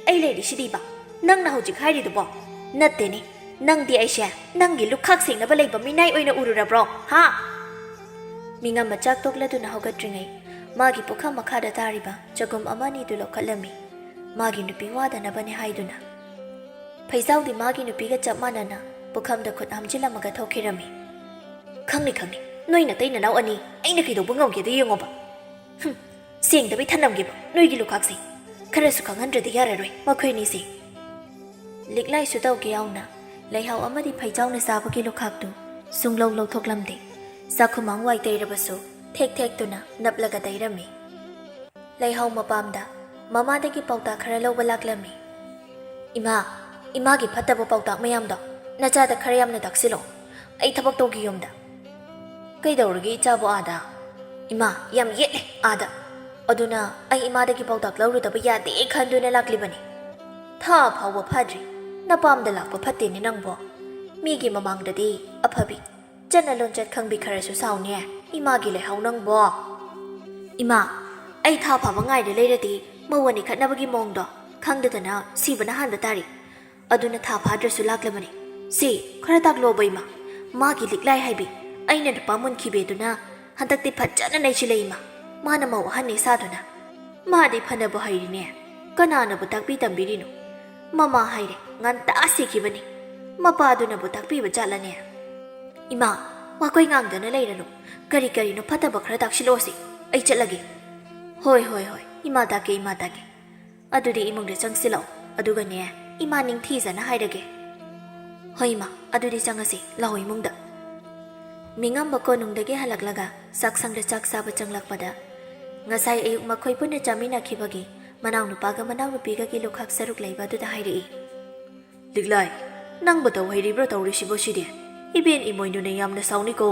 ꯑꯩ ꯂꯩꯔꯤꯁꯤꯗꯤꯕ? ꯅꯪꯅ ꯍꯧꯖꯤꯛ ꯍꯥꯏꯔꯤꯗꯨꯕꯣ? ꯅꯠꯇꯦꯅꯦ, ꯅꯪꯗꯤ ꯑꯩꯁꯦ ꯅꯪꯒꯤ ꯂꯨꯈꯥꯛ ꯁꯦꯡꯅꯕ ꯂꯩꯕ ꯃꯤꯅꯥꯏ ꯑꯣꯏꯅ ꯎꯔꯨꯔꯕ꯭ꯔꯣ, ꯍꯥ? ꯃꯤꯉꯝꯕ ꯆꯥꯛ ꯇꯣꯛꯂꯗꯨꯅ ꯍꯧꯒꯠꯇ꯭ꯔꯤꯉꯩ ꯃꯥꯒꯤ ꯄꯨꯈꯝ ꯃꯈꯥꯗ ꯇꯥꯔꯤꯕ ꯆꯒꯨꯝ ꯑꯃꯅꯤꯗꯨ ꯂꯧꯈꯠꯂꯝꯃꯤ꯫ ꯃꯥꯒꯤ ꯅꯨꯄꯤ ꯋꯥꯗꯅꯕꯅꯦ ꯍꯥꯏꯗꯨꯅ꯫ ꯐꯩꯖꯥꯎꯗꯤ ꯃꯥꯒꯤ ꯅꯨꯄꯤꯒ ꯆꯞ ꯃꯥꯟꯅꯅ ꯄꯨꯈꯝꯗ ꯈꯨꯠ ꯍꯥꯝꯖꯤꯜꯂꯝꯃꯒ ꯊꯣꯛꯈꯤꯔꯝꯃꯤ꯫ ꯈꯪꯅꯤ, ꯈꯪꯅꯤ, ꯅꯣꯏ ꯅꯇꯩ ꯅꯅꯥꯎ ꯑꯅꯤ ꯑꯩꯅ ꯀꯩꯗꯧꯕ ꯉꯝꯒꯦꯗ ꯌꯦꯡꯉꯣꯕ꯫ ꯍꯨꯝ, ꯁꯦꯡꯗꯕꯩ ꯊꯅꯝꯒꯦꯕ ꯅꯣꯏꯒꯤ ꯂꯨꯈꯥꯛꯁꯦ꯫ ꯈꯔꯁꯨ ꯈꯪꯍꯟꯗ꯭ꯔꯗꯤ ꯌꯥꯔꯔꯣꯏ ꯃꯈꯣꯏ ꯑꯅꯤꯁꯦ꯫ ꯂꯤꯛꯂꯥꯏꯁꯨ ꯇꯧꯒꯦ ꯌꯥꯎꯅ ꯂꯩꯍꯥꯎ ꯑꯃꯗꯤ ꯐꯩꯖꯥꯎꯅ ꯆꯥꯕꯒꯤ ꯂꯨꯈꯥꯛꯇꯨ ꯁꯨꯡꯂꯧ ꯂꯧꯊꯣꯛꯂꯝꯗꯦ꯫ ꯆꯥꯛꯈꯨꯃꯥꯡ ꯋꯥꯏ ꯇꯩꯔꯕꯁꯨ ꯊꯦꯛ ꯊꯦꯛꯇꯨꯅ ꯅꯞꯂꯒ ꯇꯩꯔꯝꯃꯤ꯫ ꯂꯩꯍꯥꯎ ꯃꯄꯥꯝꯗ ꯃꯃꯥꯗꯒꯤ ꯄꯥꯎꯇꯥꯛ ꯈꯔ ꯂꯧꯕ ꯂꯥꯛꯂꯝꯃꯤ꯫ "ꯏꯃꯥ, ꯏꯃꯥꯒꯤ ꯐꯠꯇꯕ ꯄꯥꯎꯇꯥꯛ ꯃꯌꯥꯝꯗꯣ ꯅꯆꯥꯗ ꯈꯔ ꯌꯥꯝꯅ ꯇꯥꯛꯁꯤꯜꯂꯣ꯫ ꯑꯩ ꯊꯕꯛ ꯇꯧꯒꯦ ꯌꯨꯝꯗ꯫" "ꯀꯩꯗꯧꯔꯒꯦ ꯏꯆꯥꯕꯨ ꯑꯥꯗ?" "ꯏꯃꯥ, ꯌꯥꯝ ꯌꯦꯠꯂꯦ ꯑꯥꯗ꯫ ꯑꯗꯨꯅ ꯑꯩ ꯏꯃꯥꯗꯒꯤ ꯄꯥꯎꯇꯥꯛ ꯂꯧꯔꯨꯗꯕ ꯌꯥꯗꯦ ꯈꯟꯗꯨꯅ ꯂꯥꯛꯂꯤꯕꯅꯤ꯫ ꯊꯥ ꯐꯥꯎꯕ ꯐꯥꯗ꯭ꯔꯤ, ꯅꯄꯥꯝꯗ ꯂꯥꯛꯄ ꯐꯠꯇꯦꯅꯦ ꯅꯪꯕꯣ꯫ ꯃꯤꯒꯤ ꯃꯃꯥꯡꯗꯗꯤ ꯑꯐꯕꯤ, ꯆꯠꯅ ꯂꯣꯟꯆꯠ ꯈꯪꯕꯤ ꯈꯔꯁꯨ ꯁꯥꯎꯅꯦ, ꯏꯃꯥꯒꯤ ꯂꯩꯍꯥꯎ ꯅꯪꯕꯣ꯫" "ꯏꯃꯥ, ꯑꯩ ꯊꯥ ꯐꯥꯕ ꯉꯥꯏꯔ ꯂꯩꯔꯗꯤ ꯃꯧ ꯑꯅꯤ ꯈꯠꯅꯕꯒꯤ ꯃꯑꯣꯡꯗꯣ ꯈꯪꯗꯗꯅ ꯁꯤꯕꯅ ꯍꯥꯟꯕ ꯇꯥꯔꯦ꯫ ꯑꯗꯨꯅ ꯊꯥ ꯐꯥꯗ꯭ꯔꯁꯨ ꯂꯥꯛꯂꯕꯅꯤ꯫ ꯁꯤ ꯈꯔ ꯇꯥꯛꯂꯣꯕ ꯏꯃꯥ꯫ ꯃꯥꯒꯤ ꯂꯤꯛꯂꯥꯏ ꯍꯥꯏꯕꯤ ꯑꯩꯅ ꯅꯨꯄꯥ ꯃꯨꯟꯈꯤꯕꯤꯗꯨꯅ ꯍꯟꯗꯛꯇꯤ ꯐꯖꯅ ꯅꯩꯁꯤꯜꯂꯦ ꯏꯃꯥ꯫ ꯃꯥꯅ ꯃꯧ ꯑꯍꯟꯅꯦ ꯁꯥꯗꯨꯅ꯫ ꯃꯥꯗꯤ ꯐꯅꯕꯨ ꯍꯩꯔꯤꯅꯦ꯫ ꯀꯅꯥꯅꯕꯨ ꯇꯥꯛꯄꯤ ꯇꯝꯕꯤꯔꯤꯅꯣ? ꯃꯃꯥ ꯍꯥꯏꯔꯦ ꯉꯟꯇꯥ ꯁꯤꯈꯤꯕꯅꯤ꯫ ꯃꯄꯥꯗꯨꯅꯕꯨ ꯇꯥꯛꯄꯤꯕ ꯖꯥꯠꯂꯅꯦ?" "ꯏꯃꯥ, ꯋꯥꯈꯣꯏ ꯉꯥꯡꯗꯅ ꯂꯩꯔꯅꯨ꯫ ꯀꯔꯤ ꯀꯔꯤꯅꯣ ꯐꯠꯇꯕ ꯈꯔ ꯇꯥꯛꯁꯤꯜꯂꯛꯑꯣꯁꯦ꯫ ꯑꯩ ꯆꯠꯂꯒꯦ꯫" "ꯍꯣꯏ, ꯍꯣꯏ, ꯍꯣꯏ꯫ ꯏꯃꯥ ꯇꯥꯛꯀꯦ, ꯏꯃꯥ ꯇꯥꯛꯀꯦ꯫ ꯑꯗꯨꯗꯤ ꯏꯃꯨꯡꯗ ꯆꯪꯁꯤꯜꯂꯛꯑꯣ꯫ ꯑꯗꯨꯒꯅꯦ, ꯏꯃꯥ ꯅꯤꯡꯊꯤꯖꯅ ꯍꯥꯏꯔꯒꯦ꯫" "ꯍꯣꯏ ꯏꯃꯥ, ꯑꯗꯨꯗꯤ ꯆꯪꯉꯁꯤ꯫ ꯂꯥꯛꯑꯣ ꯏꯃꯨꯡꯗ꯫" ꯃꯤꯉꯝꯕ ꯀꯣꯅꯨꯡꯗꯒꯤ ꯍꯜꯂꯛꯂꯒ ꯆꯥꯛꯁꯪꯗ ꯆꯥꯛ ꯆꯥꯕ ꯆꯪꯂꯛꯄꯗ ꯉꯁꯥꯏ ꯑꯌꯨꯛ ꯃꯈꯣꯏ ꯄꯨꯟꯅ ꯆꯥꯃꯤꯟꯅꯈꯤꯕꯒꯤ ꯃꯅꯥꯎꯅꯨꯄꯥꯒ ꯃꯅꯥꯎꯅꯨꯄꯤꯒꯒꯤ ꯂꯨꯈꯥꯛ ꯁꯔꯨꯛ ꯂꯩꯕ ꯑꯗꯨꯗ ꯍꯥꯏꯔꯛꯏ꯫ "ꯂꯤꯛꯂꯥꯏ, ꯅꯪꯕꯨ ꯇꯧ ꯍꯩꯔꯤꯕ꯭ꯔꯣ ꯇꯧꯔꯤꯁꯤꯕꯣ ꯁꯤꯗꯤ? ꯏꯕꯦꯟ ꯏꯃꯣꯏꯅꯨꯅ ꯌꯥꯝꯅ ꯁꯥꯎꯅꯤꯀꯣ꯫"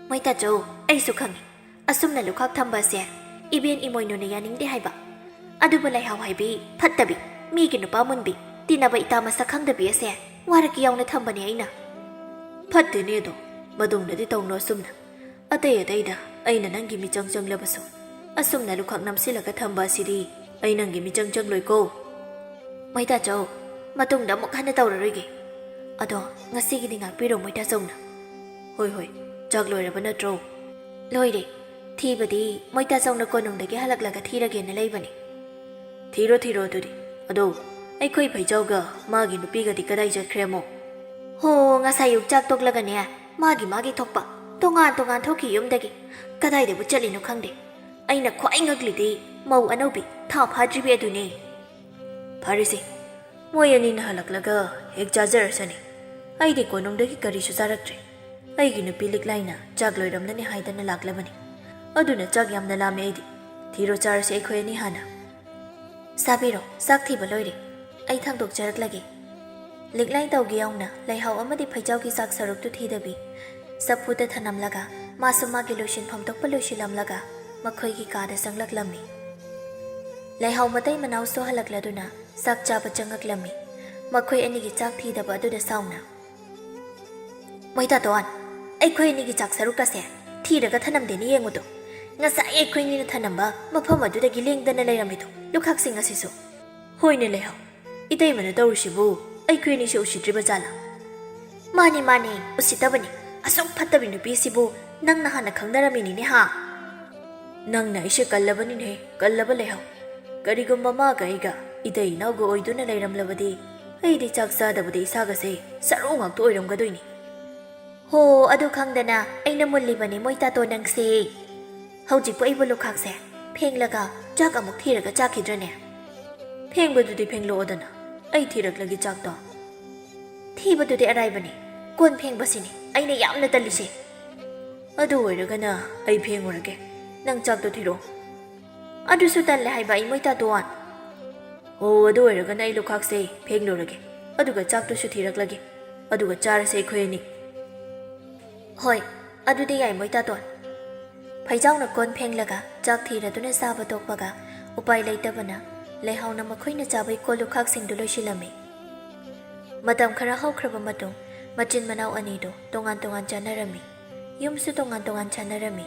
"ꯃꯣꯏ ꯇꯥꯆꯧ, ꯑꯩꯁꯨ ꯈꯪꯉꯤ꯫ ꯑꯁꯨꯝꯅ ꯂꯨꯈꯥꯛ ꯊꯝꯕ ꯑꯁꯦ ꯏꯕꯦꯟ ꯏꯃꯣꯏꯅꯨꯅ ꯌꯥꯅꯤꯡꯗꯦ ꯍꯥꯏꯕ꯫ ꯑꯗꯨꯕꯨ ꯂꯩꯍꯥꯎ ꯍꯥꯏꯕꯤ ꯐꯠꯇꯕꯤ꯫ ꯃꯤꯒꯤ ꯅꯨꯄꯥ ꯃꯨꯟꯕꯤ, ꯇꯤꯟꯅꯕ ꯏꯇꯥ ꯃꯁꯛ ꯈꯪꯗꯕꯤ ꯑꯁꯦ ꯋꯥꯔꯛꯀꯤ ꯌꯥꯎꯅ ꯊꯝꯕꯅꯦ ꯑꯩꯅ꯫ ꯐꯠꯇꯦꯅꯦ ꯑꯗꯣ, ꯃꯇꯨꯡꯗꯗꯤ ꯇꯧꯅꯣ ꯑꯁꯨꯝꯅ꯫ ꯑꯇꯩ ꯑꯇꯩꯗ ꯑꯩꯅ ꯅꯪꯒꯤ ꯃꯤꯆꯪ ꯆꯪꯂꯕꯁꯨ, ꯑꯁꯨꯝꯅ ꯂꯨꯈꯥꯛ ꯅꯝꯁꯤꯜꯂꯒ ꯊꯝꯕ ꯑꯁꯤꯗꯤ ꯑꯩ ꯅꯪꯒꯤ ꯃꯤꯆꯪ ꯆꯪꯂꯣꯏꯀꯣ꯫ ꯃꯩꯇꯥꯆꯧ, ꯃꯇꯨꯡꯗ ꯑꯃꯨꯛ ꯍꯟꯅ ꯇꯧꯔꯔꯣꯏꯒꯦ꯫ ꯑꯗꯣ ꯉꯁꯤꯒꯤꯗꯤ ꯉꯥꯛꯄꯤꯔꯣ ꯃꯩꯇꯥꯆꯧꯅ꯫ ꯍꯣꯏ ꯍꯣꯏ, ꯆꯥꯛ ꯂꯣꯏꯔꯕ ꯅꯠꯇ꯭ꯔꯣ? ꯂꯣꯏꯔꯦ꯫ ꯊꯤꯕꯗꯤ ꯃꯩꯇꯥꯆꯧꯅ ꯀꯣꯅꯨꯡꯗꯒꯤ ꯍꯜꯂꯛꯂꯒ ꯊꯤꯔꯒꯦꯅ ꯂꯩꯕꯅꯤ꯫ ꯊꯤꯔꯣ ꯊꯤꯔꯣ ꯑꯗꯨꯗꯤ꯫ ꯑꯗꯣ ꯑꯩꯈꯣꯏ ꯐꯩꯖꯥꯎꯒ ꯃꯥꯒꯤ ꯅꯨꯄꯤꯒꯗꯤ ꯀꯗꯥꯏ ꯆꯠꯈ꯭ꯔꯦ ꯑꯃꯨꯛ? ꯍꯣ, ꯉꯁꯥꯏ ꯑꯌꯨꯛ ꯆꯥꯛ ꯇꯣꯛꯂꯒꯅꯦ, ꯃꯥꯒꯤ ꯃꯥꯒꯤ ꯊꯣꯛꯄ ꯇꯣꯉꯥꯟ ꯇꯣꯉꯥꯟ ꯊꯣꯛꯈꯤ ꯌꯨꯝꯗꯒꯤ꯫ ꯀꯗꯥꯏꯗꯕꯨ ꯆꯠꯂꯤꯅꯣ ꯈꯪꯗꯦ꯫ ꯑꯩꯅ ꯈ꯭ꯋꯥꯏ ꯉꯛꯂꯤꯗꯤ ꯃꯧ ꯑꯅꯧꯕꯤ ꯊꯥ ꯐꯥꯗ꯭ꯔꯤꯕꯤ ꯑꯗꯨꯅꯦ꯫ ꯐꯔꯦꯁꯦ, ꯃꯣꯏ ꯑꯅꯤꯅ ꯍꯜꯂꯛꯂꯒ ꯍꯦꯛ ꯆꯥꯖꯔꯁꯅꯤ꯫ ꯑꯩꯗꯤ ꯀꯣꯅꯨꯡꯗꯒꯤ ꯀꯔꯤꯁꯨ ꯆꯥꯔꯛꯇ꯭ꯔꯦ꯫ ꯑꯩꯒꯤ ꯅꯨꯄꯤ ꯂꯤꯛꯂꯥꯏꯅ ꯆꯥꯛ ꯂꯣꯏꯔꯝꯂꯅꯤ ꯍꯥꯏꯗꯅ ꯂꯥꯛꯂꯕꯅꯤ꯫ ꯑꯗꯨꯅ ꯆꯥꯛ ꯌꯥꯝꯅ ꯂꯥꯝꯃꯦ ꯑꯩꯗꯤ꯫ ꯊꯤꯔꯣ ꯆꯥꯔꯁꯤ ꯑꯩꯈꯣꯏ ꯑꯅꯤ ꯍꯥꯟꯅ꯫ ꯆꯥꯕꯤꯔꯣ, ꯆꯥꯛ ꯊꯤꯕ ꯂꯣꯏꯔꯦ꯫ ꯑꯩ ꯊꯥꯡꯗꯣꯛꯆꯔꯛꯂꯒꯦ꯫ ꯂꯤꯛꯂꯥꯏ ꯇꯧꯒꯦ ꯌꯥꯎꯅ ꯂꯩꯍꯥꯎ ꯑꯃꯗꯤ ꯐꯩꯖꯥꯎꯒꯤ ꯆꯥꯛ ꯁꯔꯨꯛꯇꯨ ꯊꯤꯗꯕꯤ, ꯆꯐꯨꯗ ꯊꯅꯝꯂꯒ ꯃꯥꯁꯨ ꯃꯥꯒꯤ ꯂꯣꯏꯁꯤꯟꯐꯝ ꯊꯣꯛꯄ ꯂꯣꯏꯁꯤꯜꯂꯝꯂꯒ ꯃꯈꯣꯏꯒꯤ ꯀꯥꯗ ꯆꯪꯂꯛꯂꯝꯃꯤ꯫ ꯂꯩꯍꯥꯎ ꯃꯇꯩ ꯃꯅꯥꯎꯁꯨ ꯍꯜꯂꯛꯂꯗꯨꯅ ꯆꯥꯛ ꯆꯥꯕ ꯆꯪꯉꯛꯂꯝꯃꯤ꯫ ꯃꯈꯣꯏ ꯑꯅꯤꯒꯤ ꯆꯥꯛ ꯊꯤꯗꯕ ꯑꯗꯨꯗ ꯁꯥꯎꯅ, "ꯃꯣꯏꯇꯥꯇꯣꯟ, ꯑꯩꯈꯣꯏ ꯑꯅꯤꯒꯤ ꯆꯥꯛ ꯁꯔꯨꯛ ꯑꯁꯦ ꯊꯤꯔꯒ ꯊꯅꯝꯗꯦꯅ ꯌꯦꯡꯉꯨꯗꯣ꯫ ꯉꯁꯥꯏ ꯑꯩꯈꯣꯏ ꯑꯅꯤꯅ ꯊꯅꯝꯕ ꯃꯐꯝ ꯑꯗꯨꯗꯒꯤ ꯂꯦꯡꯗꯅ ꯂꯩꯔꯝꯃꯤꯗꯣ ꯂꯨꯈꯥꯛꯁꯤꯡ ꯑꯁꯤꯁꯨ꯫" "ꯍꯣꯏꯅꯦ ꯂꯩꯍꯥꯎ, ꯏꯇꯩꯃꯅ ꯇꯧꯔꯤꯁꯤꯕꯨ ꯑꯩꯈꯣꯏ ꯑꯅꯤꯁꯦ ꯎꯁꯤꯠꯇ꯭ꯔꯤꯕ ꯖꯥꯠꯂꯥ?" "ꯃꯥꯅꯤ ꯃꯥꯅꯤ, ꯎꯁꯤꯠꯇꯕꯅꯤ꯫ ꯑꯁꯨꯛ ꯐꯠꯇꯕꯤ ꯅꯨꯄꯤꯁꯤꯕꯨ ꯅꯪꯅ ꯍꯥꯟꯅ ꯈꯪꯅꯔꯝꯃꯤꯅꯤꯅꯦ ꯍꯥ?" "ꯅꯪꯅ ꯑꯩꯁꯦ ꯀꯜꯂꯕꯅꯤꯅꯦ, ꯀꯜꯂꯕ ꯂꯩꯍꯥꯎ꯫ ꯀꯔꯤꯒꯨꯝꯕ ꯃꯥꯒ ꯑꯩꯒ ꯏꯇꯩ ꯏꯅꯥꯎꯒ ꯑꯣꯏꯗꯨꯅ ꯂꯩꯔꯝꯂꯕꯗꯤ ꯑꯩꯗꯤ ꯆꯥꯛ ꯆꯥꯗꯕꯗ ꯏꯁꯥꯒꯁꯦ ꯁꯔꯨ ꯉꯥꯛꯇ ꯑꯣꯏꯔꯝꯒꯗꯣꯏꯅꯤ꯫" "ꯍꯣ, ꯑꯗꯨ ꯈꯪꯗꯅ ꯑꯩꯅ ꯃꯨꯜꯂꯤꯕꯅꯤ ꯃꯣꯏ ꯇꯥꯇꯣ ꯅꯪꯁꯦ꯫ ꯍꯧꯖꯤꯛꯄꯨ ꯑꯩꯕꯨ ꯂꯨꯈꯥꯛꯁꯦ ꯐꯦꯡꯂꯒ ꯆꯥꯛ ꯑꯃꯨꯛ ꯊꯤꯔꯒ ꯆꯥꯈꯤꯗ꯭ꯔꯅꯦ?" "ꯐꯦꯡꯕꯗꯨꯗꯤ ꯐꯦꯡꯂꯛꯑꯣꯗꯅ, ꯑꯩ ꯊꯤꯔꯛꯂꯒꯦ ꯆꯥꯛꯇꯣ꯫" "ꯊꯤꯕꯗꯨꯗꯤ ꯑꯔꯥꯏꯕꯅꯤ, ꯀꯣꯟ ꯐꯦꯡꯕꯁꯤꯅꯤ ꯑꯩꯅ ꯌꯥꯝꯅ ꯇꯜꯂꯤꯁꯦ꯫" "ꯑꯗꯨ ꯑꯣꯏꯔꯒꯅ ꯑꯩ ꯐꯦꯡꯉꯨꯔꯒꯦ, ꯅꯪ ꯆꯥꯛꯇꯣ ꯊꯤꯔꯛꯑꯣ꯫" "ꯑꯗꯨꯁꯨ ꯇꯜꯂꯦ ꯍꯥꯏꯕ ꯑꯩ ꯃꯣꯏ ꯇꯥꯇꯣꯟ꯫" "ꯍꯣ, ꯑꯗꯨ ꯑꯣꯏꯔꯒꯅ ꯑꯩ ꯂꯨꯈꯥꯛꯁꯦ ꯐꯦꯡꯂꯨꯔꯒꯦ, ꯑꯗꯨꯒ ꯆꯥꯛꯇꯨꯁꯨ ꯊꯤꯔꯛꯂꯒꯦ, ꯑꯗꯨꯒ ꯆꯥꯔꯁꯦ ꯑꯩꯈꯣꯏ ꯑꯅꯤ꯫" "ꯍꯣꯏ, ꯑꯗꯨꯗꯤ ꯌꯥꯏ ꯃꯣꯏ ꯇꯥꯇꯣꯟ꯫" ꯐꯩꯖꯥꯎꯅ ꯀꯣꯟ ꯐꯦꯡꯂꯒ ꯆꯥꯛ ꯊꯤꯔꯗꯨꯅ ꯆꯥꯕ ꯇꯣꯛꯄꯒ ꯎꯄꯥꯏ ꯂꯩꯇꯕꯅ ꯂꯩꯍꯥꯎꯅ ꯃꯈꯣꯏꯅ ꯆꯥꯕꯩ ꯀꯣꯜ ꯂꯨꯈꯥꯛꯁꯤꯡꯗꯨ ꯂꯣꯏꯁꯤꯜꯂꯝꯃꯤ꯫ ꯃꯇꯝ ꯈꯔ ꯍꯧꯈ꯭ꯔꯕ ꯃꯇꯨꯡ, ꯃꯆꯤꯟ ꯃꯅꯥꯎ ꯑꯅꯤꯗꯨ ꯇꯣꯉꯥꯟ ꯇꯣꯉꯥꯟ ꯆꯥꯅꯔꯝꯃꯤ꯫ ꯌꯨꯝꯁꯨ ꯇꯣꯉꯥꯟ ꯇꯣꯉꯥꯟ ꯁꯥꯟꯅꯔꯝꯃꯤ꯫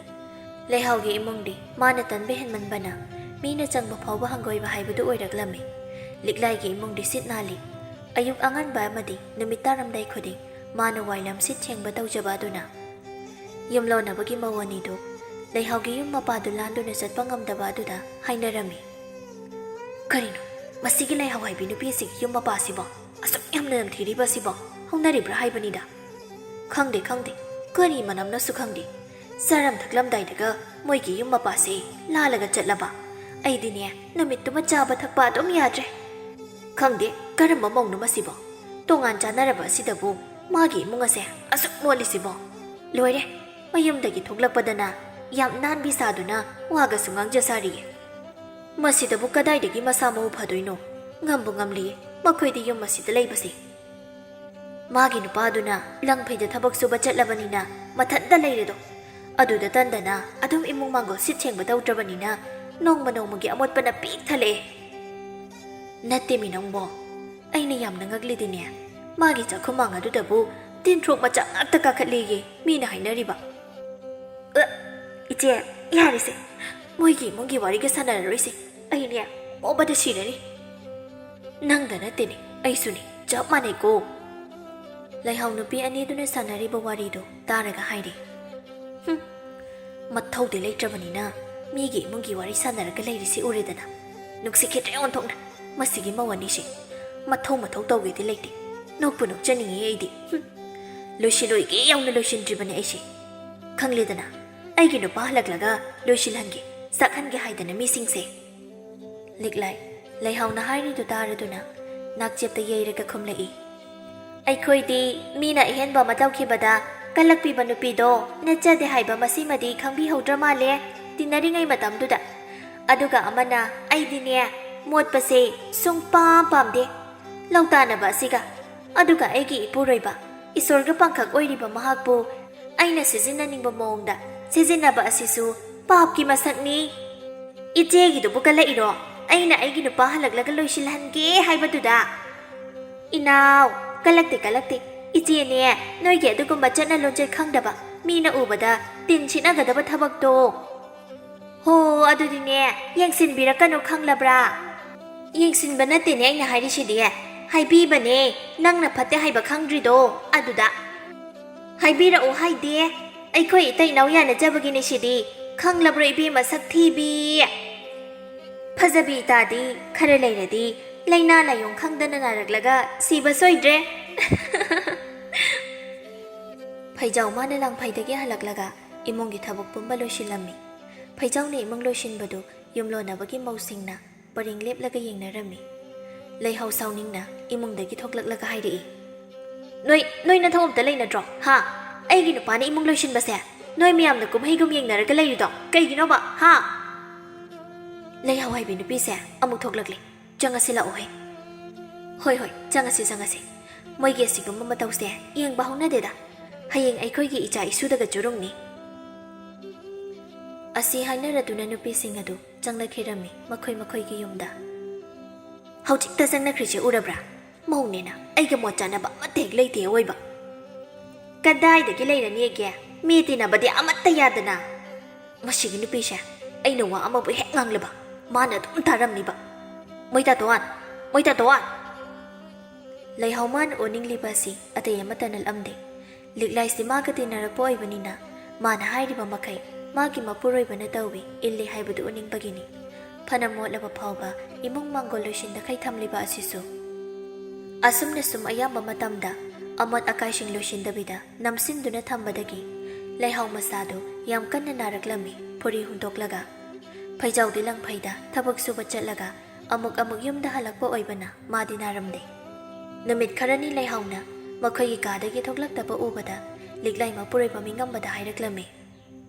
ꯂꯩꯍꯥꯎꯒꯤ ꯏꯃꯨꯡꯗꯤ ꯃꯥꯅ ꯇꯟꯕ ꯍꯦꯟꯃꯟꯕꯅ ꯃꯤꯅ ꯆꯪꯕ ꯐꯥꯎꯕ ꯍꯪꯒꯣꯏꯕ ꯍꯥꯏꯕꯗꯨ ꯑꯣꯏꯔꯛꯂꯝꯃꯤ꯫ ꯂꯤꯛꯂꯥꯏꯒꯤ ꯏꯃꯨꯡꯗꯤ ꯁꯤꯠ ꯅꯥꯜꯂꯤ꯫ ꯑꯌꯨꯛ ꯑꯉꯟꯕ ꯑꯃꯗꯤ ꯅꯨꯃꯤꯠ ꯇꯥꯔꯝꯗꯥꯏ ꯈꯨꯗꯤꯡ ꯃꯥꯅ ꯋꯥꯏꯂꯝ ꯁꯤꯠ ꯁꯦꯡꯕ ꯇꯧꯖꯕ ꯑꯗꯨꯅ ꯌꯨꯝꯂꯣꯟꯅꯕꯒꯤ ꯃꯧ ꯑꯅꯤꯗꯨ ꯂꯩꯍꯥꯎꯒꯤ ꯌꯨꯝ ꯃꯄꯥꯗꯨ ꯂꯥꯟꯗꯨꯅ ꯆꯠꯄ ꯉꯝꯗꯕ ꯑꯗꯨꯗ ꯍꯥꯏꯅꯔꯝꯃꯤ꯫ "ꯀꯔꯤꯅꯣ ꯃꯁꯤꯒꯤ ꯂꯩꯍꯥꯎ ꯍꯥꯏꯕꯤ ꯅꯨꯄꯤꯁꯤꯒꯤ ꯌꯨꯝ ꯃꯄꯥꯁꯤꯕꯣ? ꯑꯁꯨꯛ ꯌꯥꯝꯅ ꯅꯝꯊꯤꯔꯤꯕꯁꯤꯕꯣ? ꯍꯧꯅꯔꯤꯕ꯭ꯔꯥ ꯍꯥꯏꯕꯅꯤꯗ?" "ꯈꯪꯗꯦ, ꯈꯪꯗꯦ, ꯀꯔꯤ ꯃꯅꯝꯅꯣꯁꯨ ꯈꯪꯗꯦ꯫ ꯆꯥꯔꯝ ꯊꯛꯂꯝꯗꯥꯏꯗꯒ ꯃꯣꯏꯒꯤ ꯌꯨꯝ ꯃꯄꯥꯁꯦ ꯂꯥꯜꯂꯒ ꯆꯠꯂꯕ꯫ ꯑꯩꯗꯤꯅꯦ, ꯅꯨꯃꯤꯠꯇꯨꯃ ꯆꯥꯕ ꯊꯛꯄ ꯑꯗꯨꯝ ꯌꯥꯗ꯭ꯔꯦ꯫ ꯈꯪꯗꯦ ꯀꯔꯝꯕ ꯃꯧꯅꯣ ꯃꯁꯤꯕꯣ? ꯇꯣꯉꯥꯟ ꯆꯥꯅꯔꯕ ꯑꯁꯤꯗꯕꯨ ꯃꯥꯒꯤ ꯏꯃꯨꯡ ꯑꯁꯦ ꯑꯁꯨꯛ ꯃꯣꯠꯂꯤꯁꯤꯕꯣ? ꯂꯣꯏꯔꯦ, ꯃꯌꯨꯝꯗꯒꯤ ꯊꯣꯛꯂꯛꯄꯗꯅ ꯌꯥꯝ ꯅꯥꯟꯕꯤ ꯁꯥꯗꯨꯅ ꯋꯥꯒꯁꯨ ꯉꯥꯡꯖ ꯁꯥꯔꯤꯌꯦ꯫ ꯃꯁꯤꯗꯕꯨ ꯀꯗꯥꯏꯗꯒꯤ ꯃꯁꯥ ꯃꯎ ꯐꯗꯣꯏꯅꯣ? ꯉꯝꯕꯨ ꯉꯝꯂꯤꯌꯦ ꯃꯈꯣꯏꯗꯤ ꯌꯨꯝ ꯑꯁꯤꯗ ꯂꯩꯕꯁꯦ꯫ ꯃꯥꯒꯤ ꯅꯨꯄꯥꯗꯨꯅ ꯂꯪꯐꯩꯗ ꯊꯕꯛ ꯁꯨꯕ ꯆꯠꯂꯕꯅꯤꯅ ꯃꯊꯟꯇ ꯂꯩꯔꯦꯗꯣ꯫ ꯑꯗꯨꯗ ꯇꯟꯗꯅ ꯑꯗꯨꯝ ꯏꯃꯨꯡ ꯃꯥꯡꯒꯣꯜ ꯁꯤꯠ ꯁꯦꯡꯕ ꯇꯧꯗ꯭ꯔꯕꯅꯤꯅ ꯅꯣꯡꯃ ꯅꯣꯡꯃꯒꯤ ꯑꯃꯣꯠꯄꯅ ꯄꯤꯛ ꯊꯜꯂꯛꯑꯦ꯫" "ꯅꯠꯇꯦꯃꯤ ꯅꯪꯕꯣ, ꯑꯩꯅ ꯌꯥꯝꯅ ꯉꯛꯂꯤꯗꯤꯅꯦ, ꯃꯥꯒꯤ ꯆꯥꯛꯈꯨꯃꯥꯡ ꯑꯗꯨꯗꯕꯨ ꯇꯤꯟꯊ꯭ꯔꯣꯛ ꯃꯆꯥ ꯉꯥꯛꯇ ꯀꯥꯈꯠꯂꯦꯌꯦ ꯃꯤꯅ ꯍꯥꯏꯅꯔꯤꯕ꯫" "ꯑ, ꯏꯆꯦ, ꯌꯥꯔꯦꯁꯦ, ꯃꯣꯏꯒꯤ ꯏꯃꯨꯡꯒꯤ ꯋꯥꯔꯤꯒ ꯁꯥꯟꯅꯔꯔꯣꯏꯁꯦ꯫ ꯑꯩꯅꯦ, ꯑꯣꯕꯗ ꯁꯤꯔꯅꯤ꯫" "ꯅꯪꯗ ꯅꯠꯇꯦꯅꯦ, ꯑꯩꯁꯨꯅꯦ, ꯆꯞ ꯃꯥꯟꯅꯩꯀꯣ꯫" ꯂꯩꯍꯥꯎ ꯅꯨꯄꯤ ꯑꯅꯤꯗꯨꯅ ꯁꯥꯟꯅꯔꯤꯕ ꯋꯥꯔꯤꯗꯨ ꯇꯥꯔꯒ ꯍꯥꯏꯔꯤ꯫ "ꯍꯨꯝ, ꯃꯊꯧꯗꯤ ꯂꯩꯇ꯭ꯔꯕꯅꯤꯅ ꯃꯤꯒꯤ ꯏꯃꯨꯡꯒꯤ ꯋꯥꯔꯤ ꯁꯥꯟꯅꯔꯒ ꯂꯩꯔꯤꯁꯤ ꯎꯔꯦꯗꯅ꯫ ꯅꯨꯡꯁꯤꯈꯤꯗ꯭ꯔꯦ ꯑꯣꯟꯊꯣꯛꯅ꯫ ꯃꯁꯤꯒꯤ ꯃꯧ ꯑꯅꯤꯁꯦ ꯃꯊꯧ ꯃꯊꯧ ꯇꯧꯒꯦꯗꯤ ꯂꯩꯇꯦ꯫ ꯅꯣꯛꯄꯨ ꯅꯣꯛꯆꯅꯤꯡꯉꯤ ꯑꯩꯗꯤ꯫ ꯍꯨꯝ, ꯂꯣꯏꯁꯤꯜꯂꯣꯏꯒꯦ ꯌꯥꯎꯅ ꯂꯣꯏꯁꯤꯟꯗ꯭ꯔꯤꯕꯅꯦ ꯑꯩꯁꯦ꯫ ꯈꯪꯂꯦꯗꯅ, ꯑꯩꯒꯤ ꯅꯨꯄꯥ ꯍꯜꯂꯛꯂꯒ ꯂꯣꯏꯁꯤꯜꯍꯟꯒꯦ, ꯆꯥꯛꯍꯟꯒꯦ ꯍꯥꯏꯗꯅ ꯃꯤꯁꯤꯡꯁꯦ꯫" ꯂꯤꯛꯂꯥꯏ ꯂꯩꯍꯥꯎꯅ ꯍꯥꯏꯔꯤꯗꯨ ꯇꯥꯔꯗꯨꯅ ꯅꯥꯛꯆꯦꯞꯇ ꯌꯩꯔꯒ ꯈꯨꯝꯂꯛꯏ꯫ "ꯑꯩꯈꯣꯏꯗꯤ ꯃꯤꯅ ꯑꯍꯦꯟꯕ ꯑꯃ ꯇꯧꯈꯤꯕꯗ ꯀꯜꯂꯛꯄꯤꯕ ꯅꯨꯄꯤꯗꯣ ꯅꯠꯆꯗꯦ ꯍꯥꯏꯕ ꯃꯁꯤꯃꯗꯤ ꯈꯪꯕꯤꯍꯧꯗ꯭ꯔ ꯃꯥꯜꯂꯦ ꯇꯤꯟꯅꯔꯤꯉꯩ ꯃꯇꯝꯗꯨꯗ꯫ ꯑꯗꯨꯒ ꯑꯃꯅ, ꯑꯩꯗꯤꯅꯦ, ꯃꯣꯠꯄꯁꯦ ꯁꯨꯡꯄꯥꯝ ꯄꯥꯝꯗꯦ꯫ ꯂꯧꯇꯥꯅꯕ ꯑꯁꯤꯒ, ꯑꯗꯨꯒ ꯑꯩꯒꯤ ꯏꯄꯨꯔꯣꯏꯕ, ꯏꯁꯣꯔꯒ ꯄꯥꯡꯈꯛ ꯑꯣꯏꯔꯤꯕ ꯃꯍꯥꯛꯄꯨ ꯑꯩꯅ ꯁꯤꯖꯤꯟꯅꯅꯤꯡꯕ ꯃꯑꯣꯡꯗ ꯁꯤꯖꯤꯟꯅꯕ ꯑꯁꯤꯁꯨ ꯄꯥꯞꯀꯤ ꯃꯁꯛꯅꯤ꯫" "ꯏꯆꯦꯒꯤꯗꯨꯕꯨ ꯀꯜꯂꯛꯏꯔꯣ? ꯑꯩꯅ ꯑꯩꯒꯤ ꯅꯨꯄꯥ ꯍꯜꯂꯛꯂꯒ ꯂꯣꯏꯁꯤꯜꯍꯟꯒꯦ ꯍꯥꯏꯕꯗꯨꯗ꯫ ꯏꯅꯥꯎ, ꯀꯜꯂꯛꯇꯦ, ꯀꯜꯂꯛꯇꯦ꯫ ꯏꯆꯦꯅꯦ, ꯅꯣꯏꯒꯤ ꯑꯗꯨꯒꯨꯝꯕ ꯆꯠꯅ ꯂꯣꯟꯆꯠ ꯈꯪꯗꯕ, ꯃꯤꯅ ꯎꯕꯗ ꯇꯤꯟ ꯁꯤꯠꯅꯒꯗꯕ ꯊꯕꯛꯇꯣ꯫ ꯍꯣ, ꯑꯗꯨꯗꯤꯅꯦ, ꯌꯦꯡꯁꯤꯟꯕꯤꯔꯛꯀꯅꯨ, ꯈꯪꯂꯕ꯭ꯔꯥ? ꯌꯦꯡꯁꯤꯟꯕ ꯅꯠꯇꯦꯅꯦ ꯑꯩꯅ ꯍꯥꯏꯔꯤꯁꯤꯗꯤ, ꯍꯥꯏꯕꯤꯕꯅꯦ, ꯅꯪꯅ ꯐꯠꯇꯦ ꯍꯥꯏꯕ ꯈꯪꯗ꯭ꯔꯤꯗꯣ ꯑꯗꯨꯗ꯫ ꯍꯥꯏꯕꯤꯔꯛꯑꯣ ꯍꯥꯏꯗꯦ, ꯑꯩꯈꯣꯏ ꯏꯇꯩ ꯏꯅꯥꯎ ꯌꯥꯅꯖꯕꯒꯤꯅꯦ ꯁꯤꯗꯤ, ꯈꯪꯂꯕ꯭ꯔꯣ ꯏꯕꯦꯝꯃ ꯁꯛ ꯊꯤꯕꯤ? ꯐꯖꯕꯤ ꯏꯇꯥꯗꯤ ꯈꯔ ꯂꯩꯔꯗꯤ ꯂꯥꯏꯅꯥ ꯂꯥꯏꯌꯣꯡ ꯈꯪꯗꯅ ꯅꯥꯔꯛꯂꯒ ꯁꯤꯕ ꯁꯣꯏꯗ꯭ꯔꯦ꯫ ꯐꯩꯖꯥꯎ ꯃꯥꯅ ꯂꯥꯡꯐꯩꯗꯒꯤ ꯍꯜꯂꯛꯂꯒ ꯏꯃꯨꯡꯒꯤ ꯊꯕꯛ ꯄꯨꯝꯕ ꯂꯣꯏꯁꯤꯜꯂꯝꯃꯤ꯫ ꯐꯩꯖꯥꯎꯅ ꯏꯃꯨꯡ ꯂꯣꯏꯁꯤꯟꯕꯗꯨ ꯌꯨꯝꯂꯣꯟꯅꯕꯒꯤ ꯃꯧꯁꯤꯡꯅ ꯄꯔꯦꯡ ꯂꯦꯞꯂꯒ ꯌꯦꯡꯅꯔꯝꯃꯤ꯫ ꯂꯩꯍꯥꯎ ꯁꯥꯎꯅꯤꯡꯅ ꯏꯃꯨꯡꯗꯒꯤ ꯊꯣꯛꯂꯛꯂꯒ ꯍꯥꯏꯔꯛꯏ, "ꯅꯣꯏ, ꯅꯣꯏ ꯅꯊꯧ ꯑꯝꯇ ꯂꯩꯅꯗ꯭ꯔꯣ? ꯍꯥ? ꯑꯩꯒꯤ ꯅꯨꯄꯥꯅ ꯏꯃꯨꯡ ꯂꯣꯏꯁꯤꯟꯕꯁꯦ ꯅꯣꯏ ꯃꯌꯥꯝꯅ ꯀꯨꯝꯍꯩꯒꯨꯝ ꯌꯦꯡꯅꯔꯒ ꯂꯩꯔꯤꯗꯣ ꯀꯩꯒꯤꯅꯣꯕ? ꯍꯥ?" ꯂꯩꯍꯥꯎ ꯍꯥꯏꯕꯤ ꯅꯨꯄꯤꯁꯦ ꯑꯃꯨꯛ ꯊꯣꯛꯂꯛꯂꯦ꯫ "ꯆꯪꯉꯁꯤ ꯂꯥꯛꯑꯣꯍꯦ꯫" "ꯍꯣꯏ, ꯍꯣꯏ, ꯆꯪꯉꯁꯤ, ꯆꯪꯉꯁꯤ꯫ ꯃꯣꯏꯒꯤ ꯑꯁꯤꯒꯨꯝꯕ ꯃꯇꯧꯁꯦ ꯌꯦꯡꯕ ꯍꯧꯅꯗꯦꯗ꯫ ꯍꯌꯦꯡ ꯑꯩꯈꯣꯏꯒꯤ ꯏꯆꯥ ꯏꯁꯨꯗꯒ ꯆꯨꯔꯨꯡꯅꯤ꯫" ꯑꯁꯤ ꯍꯥꯏꯅꯔꯗꯨꯅ ꯅꯨꯄꯤꯁꯤꯡ ꯑꯗꯨ ꯆꯪꯅꯈꯤꯔꯝꯃꯤ ꯃꯈꯣꯏ ꯃꯈꯣꯏꯒꯤ ꯌꯨꯝꯗ꯫ "ꯍꯧꯖꯤꯛꯇ ꯆꯪꯅꯈ꯭ꯔꯤꯁꯦ ꯎꯔꯕ꯭ꯔꯥ? ꯃꯧꯅꯦꯅ ꯑꯩꯒ ꯃꯣꯠ ꯆꯥꯅꯕ ꯑꯃꯠꯇ ꯍꯦꯛ ꯂꯩꯇꯦ ꯑꯋꯣꯏꯕ꯫" "ꯀꯗꯥꯏꯗꯒꯤ ꯂꯩꯔꯅꯤꯒꯦ? ꯃꯤ ꯇꯤꯟꯅꯕꯗꯤ ꯑꯃꯠꯇ ꯌꯥꯗꯅ꯫" "ꯃꯁꯤꯒꯤ ꯅꯨꯄꯤꯁꯦ, ꯑꯩꯅ ꯋꯥ ꯑꯃꯕꯨ ꯍꯦꯛ ꯉꯥꯡꯂꯕ ꯃꯥꯅ ꯑꯗꯨꯝ ꯇꯥꯔꯝꯂꯤꯕ꯫ ꯃꯣꯏ ꯇꯥꯇꯣꯟ! ꯃꯣꯏ ꯇꯥꯇꯣꯟ!" ꯂꯩꯍꯥꯎ ꯃꯥꯅ ꯑꯣꯅꯤꯡꯂꯤꯕ ꯑꯁꯤ ꯑꯇꯩ ꯑꯃꯠꯇ ꯅꯠꯂꯝꯗꯦ꯫ ꯂꯤꯛꯂꯥꯏꯁꯤ ꯃꯥꯒ ꯇꯤꯟꯅꯔꯛꯄ ꯑꯣꯏꯕꯅꯤꯅ ꯃꯥꯅ ꯍꯥꯏꯔꯤꯕ ꯃꯈꯩ ꯃꯥꯒꯤ ꯃꯄꯨꯔꯣꯏꯕꯅ ꯇꯧꯏ, ꯏꯜꯂꯤ ꯍꯥꯏꯕꯗꯨ ꯎꯅꯤꯡꯕꯒꯤꯅꯤ꯫ ꯐꯅ ꯃꯣꯠꯂꯕ ꯐꯥꯎꯕ ꯏꯃꯨꯡ ꯃꯥꯡꯒꯣꯜ ꯂꯣꯏꯁꯤꯟꯗꯈꯩ ꯊꯝꯂꯤꯕ ꯑꯁꯤꯁꯨ꯫ ꯑꯁꯨꯝꯅ ꯁꯨꯝ ꯑꯌꯥꯝꯕ ꯃꯇꯝꯗ ꯑꯃꯣꯠ ꯑꯀꯥꯏꯁꯤꯡ ꯂꯣꯏꯁꯤꯟꯗꯕꯤꯗ ꯅꯝꯁꯤꯟꯗꯨꯅ ꯊꯝꯕꯗꯒꯤ ꯂꯩꯍꯥꯎ ꯃꯆꯥꯗꯨ ꯌꯥꯝ ꯀꯟꯅ ꯅꯥꯔꯛꯂꯝꯃꯤ꯫ ꯐꯨꯔꯤ ꯍꯨꯟꯗꯣꯛꯂꯒ ꯐꯩꯖꯥꯎꯗꯤ ꯂꯪꯐꯩꯗ ꯊꯕꯛ ꯁꯨꯕ ꯆꯠꯂꯒ ꯑꯃꯨꯛ ꯑꯃꯨꯛ ꯌꯨꯝꯗ ꯍꯜꯂꯛꯄ ꯑꯣꯏꯕꯅ ꯃꯥꯗꯤ ꯅꯥꯔꯝꯗꯦ꯫ ꯅꯨꯃꯤꯠ ꯈꯔꯅꯤ ꯂꯩꯍꯥꯎꯅ ꯃꯈꯣꯏꯒꯤ ꯀꯥꯗꯒꯤ ꯊꯣꯛꯂꯛꯇꯕ ꯎꯕꯗ ꯂꯤꯛꯂꯥꯏ ꯃꯄꯨꯔꯣꯏꯕ ꯃꯤꯉꯝꯕꯗ ꯍꯥꯏꯔꯛꯂꯝꯃꯤ,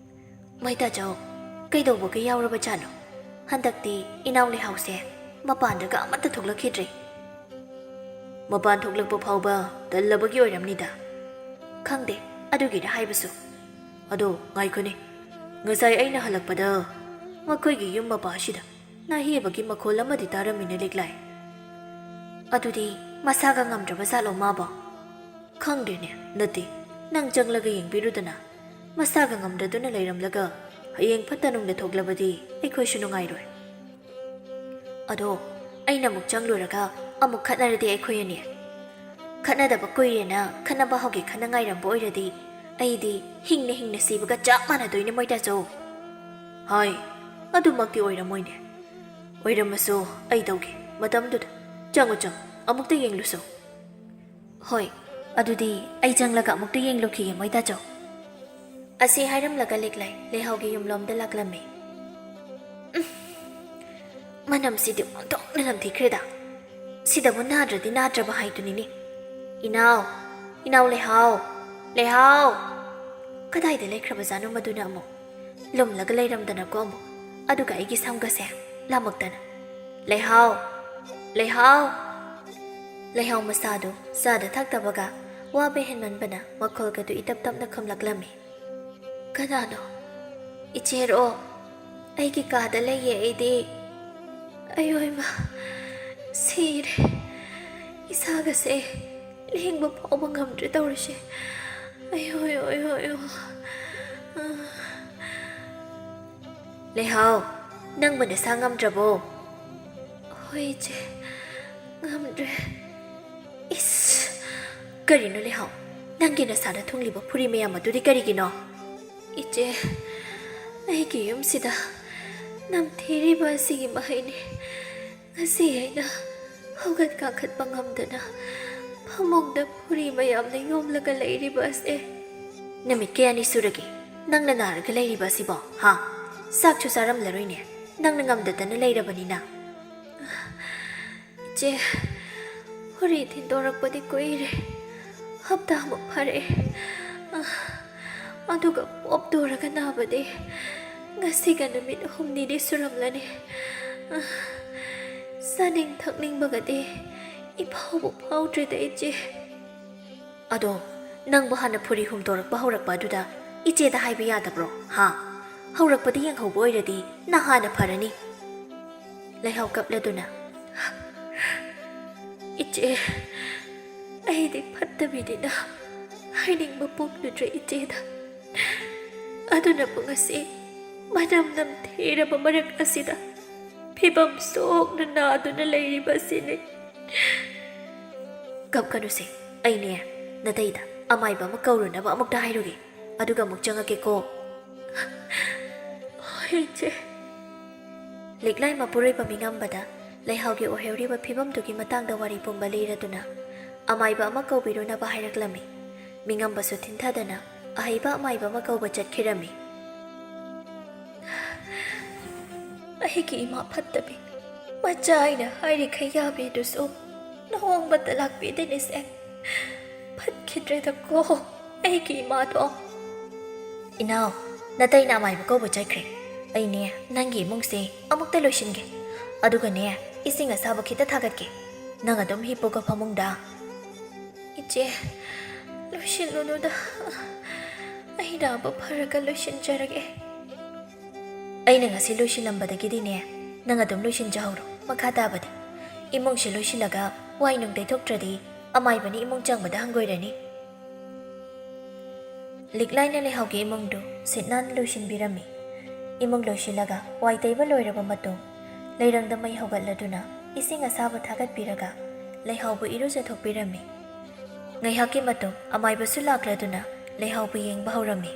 "ꯃꯩꯇꯥꯆꯧ, ꯀꯩꯗꯧꯕꯒ ꯌꯥꯎꯔꯕꯖꯥꯠꯅꯣ? ꯍꯟꯗꯛꯇꯤ ꯏꯅꯥꯎ ꯂꯩꯍꯥꯎꯁꯦ ꯃꯄꯥꯟꯗꯒ ꯑꯃꯠꯇ ꯊꯣꯛꯂꯛꯈꯤꯗ꯭ꯔꯦ꯫" "ꯃꯄꯥꯟ ꯊꯣꯛꯂꯛꯄ ꯐꯥꯎꯕ ꯇꯜꯂꯕꯒꯤ ꯑꯣꯏꯔꯝꯅꯤꯗ꯫" "ꯈꯪꯗꯦ, ꯑꯗꯨꯒꯤꯔ ꯍꯥꯏꯕꯁꯨ꯫ ꯑꯗꯣ ꯉꯥꯏꯈꯣꯅꯦ, ꯉꯁꯥꯏ ꯑꯩꯅ ꯍꯜꯂꯛꯄꯗ ꯃꯈꯣꯏꯒꯤ ꯌꯨꯝ ꯃꯄꯥꯁꯤꯗ ꯅꯥꯍꯦꯕꯒꯤ ꯃꯈꯣꯜ ꯑꯃꯗꯤ ꯇꯥꯔꯝꯃꯤꯅꯦ ꯂꯤꯛꯂꯥꯏ꯫ ꯑꯗꯨꯗꯤ ꯃꯁꯥꯒ ꯉꯝꯗ꯭ꯔꯕ ꯖꯥꯠꯂꯣ ꯃꯥꯕꯣ? ꯈꯪꯗꯦꯅꯦ, ꯅꯠꯇꯦ, ꯅꯪ ꯆꯪꯂꯒ ꯌꯦꯡꯕꯤꯔꯨꯗꯅ꯫ ꯃꯁꯥꯒ ꯉꯝꯗꯗꯨꯅ ꯂꯩꯔꯝꯂꯒ ꯍꯌꯦꯡ ꯐꯠꯇ ꯅꯨꯡꯗ ꯊꯣꯛꯂꯕꯗꯤ ꯑꯩꯈꯣꯏꯁꯨ ꯅꯨꯡꯉꯥꯏꯔꯣꯏ꯫ ꯑꯗꯣ ꯑꯩꯅ ꯑꯃꯨꯛ ꯆꯪꯂꯨꯔꯒ ꯑꯃꯨꯛ ꯈꯠꯅꯔꯗꯤ ꯑꯩꯈꯣꯏ ꯑꯅꯤ? ꯈꯠꯅꯗꯕ ꯀꯨꯏꯔꯦꯅ ꯈꯠꯅꯕ ꯍꯧꯒꯦ ꯈꯟꯅ ꯉꯥꯏꯔꯝꯕ ꯑꯣꯏꯔꯗꯤ ꯑꯩꯗꯤ ꯍꯤꯡꯅ ꯍꯤꯡꯅ ꯁꯤꯕꯒ ꯆꯞ ꯃꯥꯟꯅꯗꯣꯏꯅꯦ ꯃꯣꯏꯇꯥꯆꯧ꯫ ꯍꯥꯏ, ꯑꯗꯨꯃꯛꯇꯤ ꯑꯣꯏꯔꯝꯃꯣꯏꯅꯦ꯫ ꯑꯣꯏꯔꯝꯃꯁꯨ ꯑꯩ ꯇꯧꯒꯦ꯫ ꯃꯇꯝꯗꯨꯗ ꯆꯪꯉꯨ, ꯆꯪꯉꯨ, ꯑꯃꯨꯛꯇ ꯌꯦꯡꯂꯨꯁꯣ꯫ ꯍꯣꯏ, ꯑꯗꯨꯗꯤ ꯑꯩ ꯆꯪꯂꯒ ꯑꯃꯨꯛꯇ ꯌꯦꯡꯂꯨꯈꯤꯒꯦ ꯃꯣꯏꯇꯥꯆꯧ꯫ ꯑꯁꯤ ꯍꯥꯏꯔꯝꯂꯒ ꯂꯤꯛꯂꯥꯏ ꯂꯩꯍꯥꯎꯒꯤ ꯌꯨꯝꯂꯣꯝꯗ ꯂꯥꯛꯂꯝꯃꯤ꯫ ꯎꯝ, ꯃꯅꯝꯁꯤꯗꯤ ꯑꯣꯟꯊꯣꯛꯅ ꯅꯝꯊꯤꯈ꯭ꯔꯦꯗ꯫ ꯁꯤꯗꯕꯨ ꯅꯥꯗ꯭ꯔꯗꯤ ꯅꯥꯗ꯭ꯔꯕ ꯍꯥꯏꯗꯨꯅꯤꯅꯦ꯫ ꯏꯅꯥꯎ, ꯏꯅꯥꯎ ꯂꯩꯍꯥꯎ, ꯂꯩꯍꯥꯎ! ꯀꯗꯥꯏꯗ ꯂꯩꯈ꯭ꯔꯕꯖꯥꯠꯅꯣ ꯃꯗꯨꯅ ꯑꯃꯨꯛ? ꯂꯨꯝꯂꯒ ꯂꯩꯔꯝꯗꯅꯀꯣ ꯑꯃꯨꯛ꯫ ꯑꯗꯨꯒ ꯑꯩꯒꯤ ꯁꯝꯒꯁꯦ ꯂꯥꯃꯛꯇꯅ꯫ ꯂꯩꯍꯥꯎ! ꯂꯩꯍꯥꯎ! ꯂꯩꯍꯥꯎ ꯃꯁꯥꯗꯨ ꯆꯥꯗ ꯊꯛꯇꯕꯒ ꯋꯥꯕ ꯍꯦꯟꯃꯟꯕꯅ ꯃꯈꯣꯜꯒꯗꯨ ꯏꯇꯞ ꯇꯞꯅ ꯈꯨꯝꯂꯛꯂꯝꯃꯤ꯫ ꯀꯅꯥꯅꯣ? ꯏꯆꯦꯔꯣ? ꯑꯩꯒꯤ ꯀꯥꯗ ꯂꯩꯌꯦ ꯑꯩꯗꯤ꯫ ꯑꯌꯣꯏꯃ, ꯁꯤꯔꯦ꯫ ꯏꯁꯥꯒꯁꯦ ꯂꯦꯡꯕ ꯐꯥꯎꯕ ꯉꯝꯗ꯭ꯔꯦ ꯇꯧꯔꯤꯁꯦ꯫ ꯑꯌꯣ, ꯑꯌꯣ, ꯑꯌꯣ, ꯑꯌꯣ꯫ ꯂꯩꯍꯥꯎ, ꯅꯪꯕꯨ ꯅꯁꯥ ꯉꯝꯗ꯭ꯔꯕꯣ? ꯍꯣꯏ, ꯏꯆꯦ, ꯉꯝꯗ꯭ꯔꯦ꯫ ꯏꯁ, ꯀꯔꯤꯅꯣ ꯂꯩꯍꯥꯎ? ꯅꯪꯒꯤ ꯅꯁꯥꯗ ꯊꯨꯡꯂꯤꯕ ꯐꯨꯔꯤ ꯃꯌꯥꯝ ꯑꯗꯨꯗꯤ ꯀꯔꯤꯒꯤꯅꯣ? ꯏꯆꯦ, ꯑꯩꯒꯤ ꯌꯨꯝꯁꯤꯗ ꯅꯝꯊꯤꯔꯤꯕ ꯑꯁꯤꯒꯤ ꯃꯍꯩꯅꯤ꯫ ꯉꯁꯤ ꯑꯩꯅ ꯍꯧꯒꯠ ꯀꯥꯡꯈꯠꯄ ꯉꯝꯗꯅ ꯐꯃꯨꯡꯗ ꯐꯨꯔꯤ ꯃꯌꯥꯝꯅ ꯌꯣꯝꯂꯒ ꯂꯩꯔꯤꯕ ꯑꯁꯦ꯫ ꯅꯨꯃꯤꯠ ꯀꯌꯥꯅꯤ ꯁꯨꯔꯒꯦ ꯅꯪꯅ ꯅꯥꯔꯒ ꯂꯩꯔꯤꯕ ꯑꯁꯤꯕꯣ? ꯍꯥ? ꯆꯥꯛꯁꯨ ꯆꯥꯔꯝꯂꯔꯣꯏꯅꯦ, ꯅꯪꯅ ꯉꯝꯗꯗꯅ ꯂꯩꯔꯕꯅꯤꯅ꯫ ꯏꯆꯦ, ꯐꯨꯔꯤ ꯊꯤꯟꯗꯣꯔꯛꯄꯗꯤ ꯀꯨꯏꯔꯦ, ꯍꯞꯇꯥꯃꯨꯛ ꯐꯥꯔꯛꯑꯦ꯫ ꯑꯗꯨꯒ ꯄꯣꯞ ꯇꯨꯔꯒ ꯅꯥꯕꯗꯤ ꯉꯁꯤꯒ ꯅꯨꯃꯤꯠ ꯍꯨꯝꯅꯤꯗꯤ ꯁꯨꯔꯝꯂꯅꯤ꯫ ꯆꯥꯅꯤꯡ ꯊꯛꯅꯤꯡꯕꯒꯗꯤ ꯏꯐꯥꯎꯕꯨ ꯐꯥꯎꯗ꯭ꯔꯦꯗ ꯏꯆꯦ꯫ ꯑꯗꯣ ꯅꯪꯕꯨ ꯍꯥꯟꯅ ꯐꯨꯔꯤ ꯍꯨꯝꯗꯣꯔꯛꯄ ꯍꯧꯔꯛꯄ ꯑꯗꯨꯗ ꯏꯆꯦꯗ ꯍꯥꯏꯕ ꯌꯥꯗꯕ꯭ꯔꯣ? ꯍꯥ? ꯍꯧꯔꯛꯄꯗ ꯌꯦꯡꯍꯧꯕ ꯑꯣꯏꯔꯗꯤ ꯅꯍꯥꯟꯅ ꯐꯔꯅꯤ꯫ ꯂꯩꯍꯥꯎ ꯀꯞꯂꯗꯨꯅ, "ꯏꯆꯦ, ꯑꯩꯗꯤ ꯐꯠꯇꯕꯤꯅꯤꯅ ꯍꯥꯏꯅꯤꯡꯕ ꯄꯣꯛꯂꯨꯗ꯭ꯔꯦ ꯏꯆꯦꯗ꯫ ꯑꯗꯨꯅꯕꯨ ꯉꯁꯤ ꯃꯅꯝ ꯅꯝꯊꯤꯔꯕ ꯃꯔꯛ ꯑꯁꯤꯗ ꯐꯤꯕꯝ ꯁꯣꯛꯅ ꯅꯥꯗꯨꯅ ꯂꯩꯔꯤꯕ ꯑꯁꯤꯅꯤ꯫" "ꯀꯞꯀꯅꯨꯁꯦ, ꯑꯩꯅꯦ ꯅꯇꯩꯗ ꯑꯃꯥꯏꯕ ꯑꯃ ꯀꯧꯔꯨꯅꯕ ꯑꯃꯨꯛꯇ ꯍꯥꯏꯔꯨꯒꯦ, ꯑꯗꯨꯒ ꯑꯃꯨꯛ ꯆꯪꯉꯛꯀꯦꯀꯣ꯫" "ꯍꯣꯏ ꯏꯆꯦ꯫" ꯂꯤꯛꯂꯥꯏ ꯃꯄꯨꯔꯣꯏꯕ ꯃꯤꯉꯝꯕꯗ ꯂꯩꯍꯥꯎꯒꯤ ꯑꯣꯏꯍꯧꯔꯤꯕ ꯐꯤꯕꯝꯗꯨꯒꯤ ꯃꯇꯥꯡꯗ ꯋꯥꯔꯤ ꯄꯨꯝꯕ ꯂꯤꯔꯗꯨꯅ ꯑꯃꯥꯏꯕ ꯑꯃ ꯀꯧꯕꯤꯔꯨꯅꯕ ꯍꯥꯏꯔꯛꯂꯝꯃꯤ꯫ ꯃꯤꯉꯝꯕꯁꯨ ꯊꯤꯟꯊꯗꯅ ꯑꯍꯩꯕ ꯑꯃꯥꯏꯕ ꯑꯃ ꯀꯧꯕ ꯆꯠꯈꯤꯔꯝꯃꯤ꯫ "ꯑꯩꯒꯤ ꯏꯃꯥ ꯐꯠꯇꯕꯤ, ꯃꯆꯥ ꯑꯩꯅ ꯍꯥꯏꯔꯤꯈꯩ ꯌꯥꯕꯤꯗꯨꯁꯨ ꯂꯨꯍꯣꯡꯕꯗ ꯂꯥꯛꯄꯤꯗꯦꯅꯦꯁꯦ꯫ ꯐꯠꯈꯤꯗ꯭ꯔꯦꯗꯀꯣ ꯑꯩꯒꯤ ꯏꯃꯥꯗꯣ꯫" "ꯏꯅꯥꯎ, ꯅꯇꯩꯅ ꯑꯃꯥꯏꯕ ꯀꯧꯕ ꯆꯠꯈ꯭ꯔꯦ꯫ ꯑꯩꯅꯦ ꯅꯪꯒꯤ ꯏꯃꯨꯡꯁꯦ ꯑꯃꯨꯛꯇ ꯂꯣꯏꯁꯤꯟꯒꯦ, ꯑꯗꯨꯒꯅꯦ ꯏꯁꯤꯡ ꯑꯁꯥꯕ ꯈꯤꯇ ꯊꯥꯒꯠꯀꯦ꯫ ꯅꯪ ꯑꯗꯨꯝ ꯍꯤꯞꯄꯨꯀꯣ ꯐꯃꯨꯡꯗ꯫" "ꯏꯆꯦ, ꯂꯣꯏꯁꯤꯜꯂꯨꯅꯨꯗ, ꯑꯩ ꯅꯥꯕ ꯐꯔꯒ ꯂꯣꯏꯁꯤꯟꯖꯔꯒꯦ꯫" "ꯑꯩꯅ ꯉꯁꯤ ꯂꯣꯏꯁꯤꯜꯂꯝꯕꯗꯒꯤꯗꯤꯅꯦ ꯅꯪ ꯑꯗꯨꯝ ꯂꯣꯏꯁꯤꯟꯖꯍꯧꯔꯣ꯫ ꯃꯈꯥ ꯇꯥꯕꯗꯤ ꯏꯃꯨꯡꯁꯤ ꯂꯣꯏꯁꯤꯜꯂꯒ ꯋꯥꯏ ꯅꯨꯡ ꯇꯩꯊꯣꯛꯇ꯭ꯔꯗꯤ ꯑꯃꯥꯏꯕꯅ ꯏꯃꯨꯡ ꯆꯪꯕꯗ ꯍꯪꯒꯣꯏꯔꯅꯤ꯫" ꯂꯤꯛꯂꯥꯏꯅ ꯂꯩꯍꯥꯎꯒꯤ ꯏꯃꯨꯡꯗꯨ ꯁꯤꯠ ꯅꯥꯟꯅ ꯂꯣꯏꯁꯤꯟꯕꯤꯔꯝꯃꯤ꯫ ꯏꯃꯨꯡ ꯂꯣꯏꯁꯤꯜꯂꯒ ꯋꯥꯏ ꯇꯩꯕ ꯂꯣꯏꯔꯕ ꯃꯇꯨꯡ ꯂꯩꯔꯪꯗ ꯃꯩ ꯍꯧꯒꯠꯂꯗꯨꯅ ꯏꯁꯤꯡ ꯑꯁꯥꯕ ꯊꯥꯒꯠꯄꯤꯔꯒ ꯂꯩꯍꯥꯎꯕꯨ ꯏꯔꯨꯖꯊꯣꯛꯄꯤꯔꯝꯃꯤ꯫ ꯉꯥꯏꯍꯥꯛꯀꯤ ꯃꯇꯨꯡ ꯑꯃꯥꯏꯕꯁꯨ ꯂꯥꯛꯂꯗꯨꯅ ꯂꯩꯍꯥꯎꯕꯨ ꯌꯦꯡꯕ ꯍꯧꯔꯝꯃꯤ꯫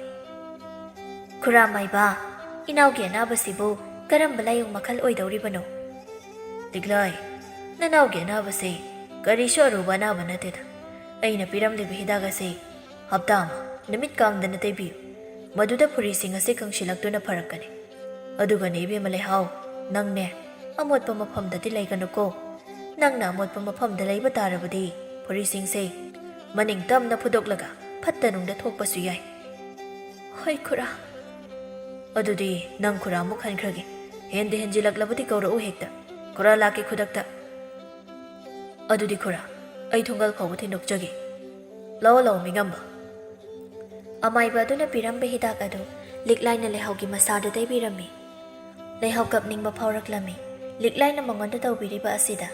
"ꯈꯨꯔꯥ ꯃꯥꯏꯕ, ꯏꯅꯥꯎꯒꯤ ꯑꯅꯥꯕꯁꯤꯕꯨ ꯀꯔꯝꯕ ꯂꯥꯏꯑꯣꯡ ꯃꯈꯜ ꯑꯣꯏꯗꯧꯔꯤꯕꯅꯣ?" "ꯂꯤꯛꯂꯥꯏ, ꯅꯅꯥꯎꯒꯤ ꯑꯅꯥꯕꯁꯤ ꯀꯔꯤꯁꯨ ꯑꯔꯨꯕ ꯑꯅꯥꯕ ꯅꯠꯇꯦꯗ꯫ ꯑꯩꯅ ꯄꯤꯔꯝꯂꯤꯕ ꯍꯤꯗꯥꯛ ꯑꯁꯤ ꯍꯞꯇꯥ ꯑꯃ ꯅꯨꯃꯤꯠ ꯀꯥꯡꯗꯅ ꯇꯩꯕꯤꯌꯨ꯫ ꯃꯗꯨꯗ ꯐꯨꯔꯤꯁꯤꯡ ꯑꯁꯤ ꯀꯪꯁꯤꯜꯂꯛꯇꯨꯅ ꯐꯔꯛꯀꯅꯤ꯫ ꯑꯗꯨꯒꯅꯦ ꯏꯕꯦꯝꯃ ꯂꯩꯍꯥꯎ, ꯅꯪꯅꯦ ꯑꯃꯣꯠꯄ ꯃꯐꯝꯗꯗꯤ ꯂꯩꯒꯅꯨꯀꯣ꯫ ꯅꯪꯅ ꯑꯃꯣꯠꯄ ꯃꯐꯝꯗ ꯂꯩꯕ ꯇꯥꯔꯕꯗꯤ ꯐꯨꯔꯤꯁꯤꯡꯁꯦ ꯃꯅꯤꯡ ꯇꯝꯅ ꯐꯨꯗꯣꯛꯂꯒ ꯐꯠꯇ ꯅꯨꯡꯗ ꯊꯣꯛꯄꯁꯨ ꯌꯥꯏ꯫" "ꯍꯣꯏ ꯈꯨꯔꯥ꯫" "ꯑꯗꯨꯗꯤ ꯅꯪ ꯈꯨꯔꯥ ꯑꯃꯨꯛ ꯍꯟꯈ꯭ꯔꯒꯦ꯫ ꯍꯦꯟꯗ ꯍꯦꯟꯖꯤꯜꯂꯛꯂꯕꯗꯤ ꯀꯧꯔꯛꯎ ꯍꯦꯛꯇ꯫ ꯈꯨꯔꯥ ꯂꯥꯛꯀꯦ ꯈꯨꯗꯛꯇ꯫" "ꯑꯗꯨꯗꯤ ꯈꯨꯔꯥ, ꯑꯩ ꯊꯣꯡꯒꯜ ꯐꯥꯎꯕ ꯊꯤꯟꯗꯣꯛꯆꯒꯦ꯫ ꯂꯥꯛꯑꯣ ꯂꯥꯛꯑꯣ ꯃꯤꯉꯝꯕ꯫" ꯑꯃꯥꯏꯕ ꯑꯗꯨꯅ ꯄꯤꯔꯝꯕ ꯍꯤꯗꯥꯛ ꯑꯗꯨ ꯂꯤꯛꯂꯥꯏꯅ ꯂꯩꯍꯥꯎꯒꯤ ꯃꯁꯥꯗ ꯇꯩꯕꯤꯔꯝꯃꯤ꯫ ꯂꯩꯍꯥꯎ ꯀꯞꯅꯤꯡꯕ ꯐꯥꯎꯔꯛꯂꯝꯃꯤ꯫ ꯂꯤꯛꯂꯥꯏꯅ ꯃꯉꯣꯟꯗ ꯇꯧꯕꯤꯔꯤꯕ ꯑꯁꯤꯗ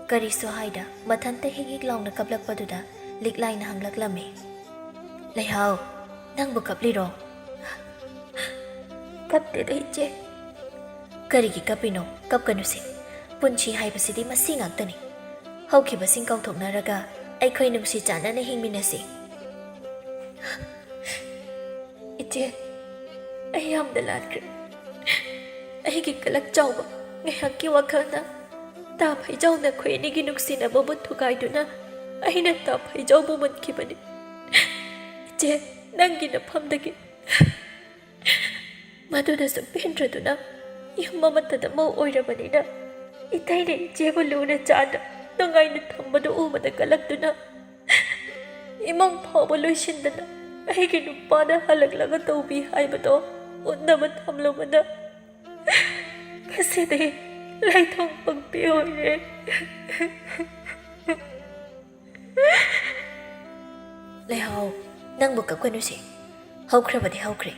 ꯀꯔꯤꯁꯨ ꯍꯥꯏꯗ ꯃꯊꯟꯇ ꯍꯤꯛ ꯍꯤꯛ ꯂꯥꯎꯅ ꯀꯞꯂꯛꯄꯗꯨꯗ ꯂꯤꯛꯂꯥꯏꯅ ꯍꯪꯂꯛꯂꯝꯃꯤ, "ꯂꯩꯍꯥꯎ, ꯅꯪꯕꯨ ꯀꯞꯂꯤꯔꯣ?" "ꯀꯞꯇꯦꯗ, ꯏꯆꯦ꯫" "ꯀꯔꯤꯒꯤ ꯀꯞꯄꯤꯅꯣ? ꯀꯞꯀꯅꯨꯁꯦ꯫ ꯄꯨꯟꯁꯤ ꯍꯥꯏꯕꯁꯤꯗꯤ ꯃꯁꯤ ꯉꯥꯛꯇꯅꯤ꯫ ꯍꯧꯈꯤꯕꯁꯤꯡ ꯀꯥꯎꯊꯣꯛꯅꯔꯒ ꯑꯩꯈꯣꯏ ꯅꯨꯡꯁꯤ ꯆꯥꯟꯅꯅ ꯍꯤꯡꯃꯤꯟꯅꯁꯤ꯫" "ꯏꯆꯦ, ꯑꯩ ꯌꯥꯝꯅ ꯂꯥꯟꯈ꯭ꯔꯦ꯫ ꯑꯩꯒꯤ ꯀꯂꯛ ꯆꯥꯎꯕ ꯉꯥꯏꯍꯥꯛꯀꯤ ꯋꯥꯈꯜꯅ ꯇꯥ ꯐꯩꯖꯥꯎꯅ ꯑꯩꯈꯣꯏ ꯑꯅꯤꯒꯤ ꯅꯨꯡꯁꯤꯅꯕꯕꯨ ꯊꯨꯒꯥꯏꯗꯨꯅ ꯑꯩꯅ ꯇꯥ ꯐꯩꯖꯥꯎꯕꯨ ꯃꯨꯟꯈꯤꯕꯅꯤ꯫ ꯏꯆꯦ, ꯅꯪꯒꯤ ꯅꯐꯝꯗꯒꯤ ꯃꯗꯨꯅꯁꯨ ꯄꯦꯟꯗ꯭ꯔꯗꯨꯅ ꯌꯨꯝ ꯑꯃꯠꯇꯗ ꯃꯧ ꯑꯣꯏꯔꯕꯅꯤꯅ ꯏꯇꯩꯅ ꯏꯆꯦꯕꯨ ꯂꯨꯅ ꯆꯥꯟꯅ ꯅꯨꯡꯉꯥꯏꯅ ꯊꯝꯕꯗꯨ ꯎꯕꯗ ꯀꯂꯛꯇꯨꯅ ꯏꯃꯨꯡ ꯐꯥꯎꯕ ꯂꯣꯏꯁꯤꯟꯗꯅ ꯑꯩꯒꯤ ꯅꯨꯄꯥꯅ ꯍꯜꯂꯛꯂꯒ ꯇꯧꯕꯤ ꯍꯥꯏꯕꯗꯣ ꯎꯠꯅꯕ ꯊꯝꯂꯨꯕꯗ ꯉꯁꯤꯗꯤ ꯂꯩꯊꯣꯡ ꯄꯪꯄꯤ ꯑꯣꯏꯔꯦ꯫" "ꯂꯩꯍꯥꯎ, ꯅꯪꯕꯨ ꯀꯞꯀꯅꯨꯁꯦ꯫ ꯍꯧꯈ꯭ꯔꯕꯗꯤ ꯍꯧꯈ꯭ꯔꯦ꯫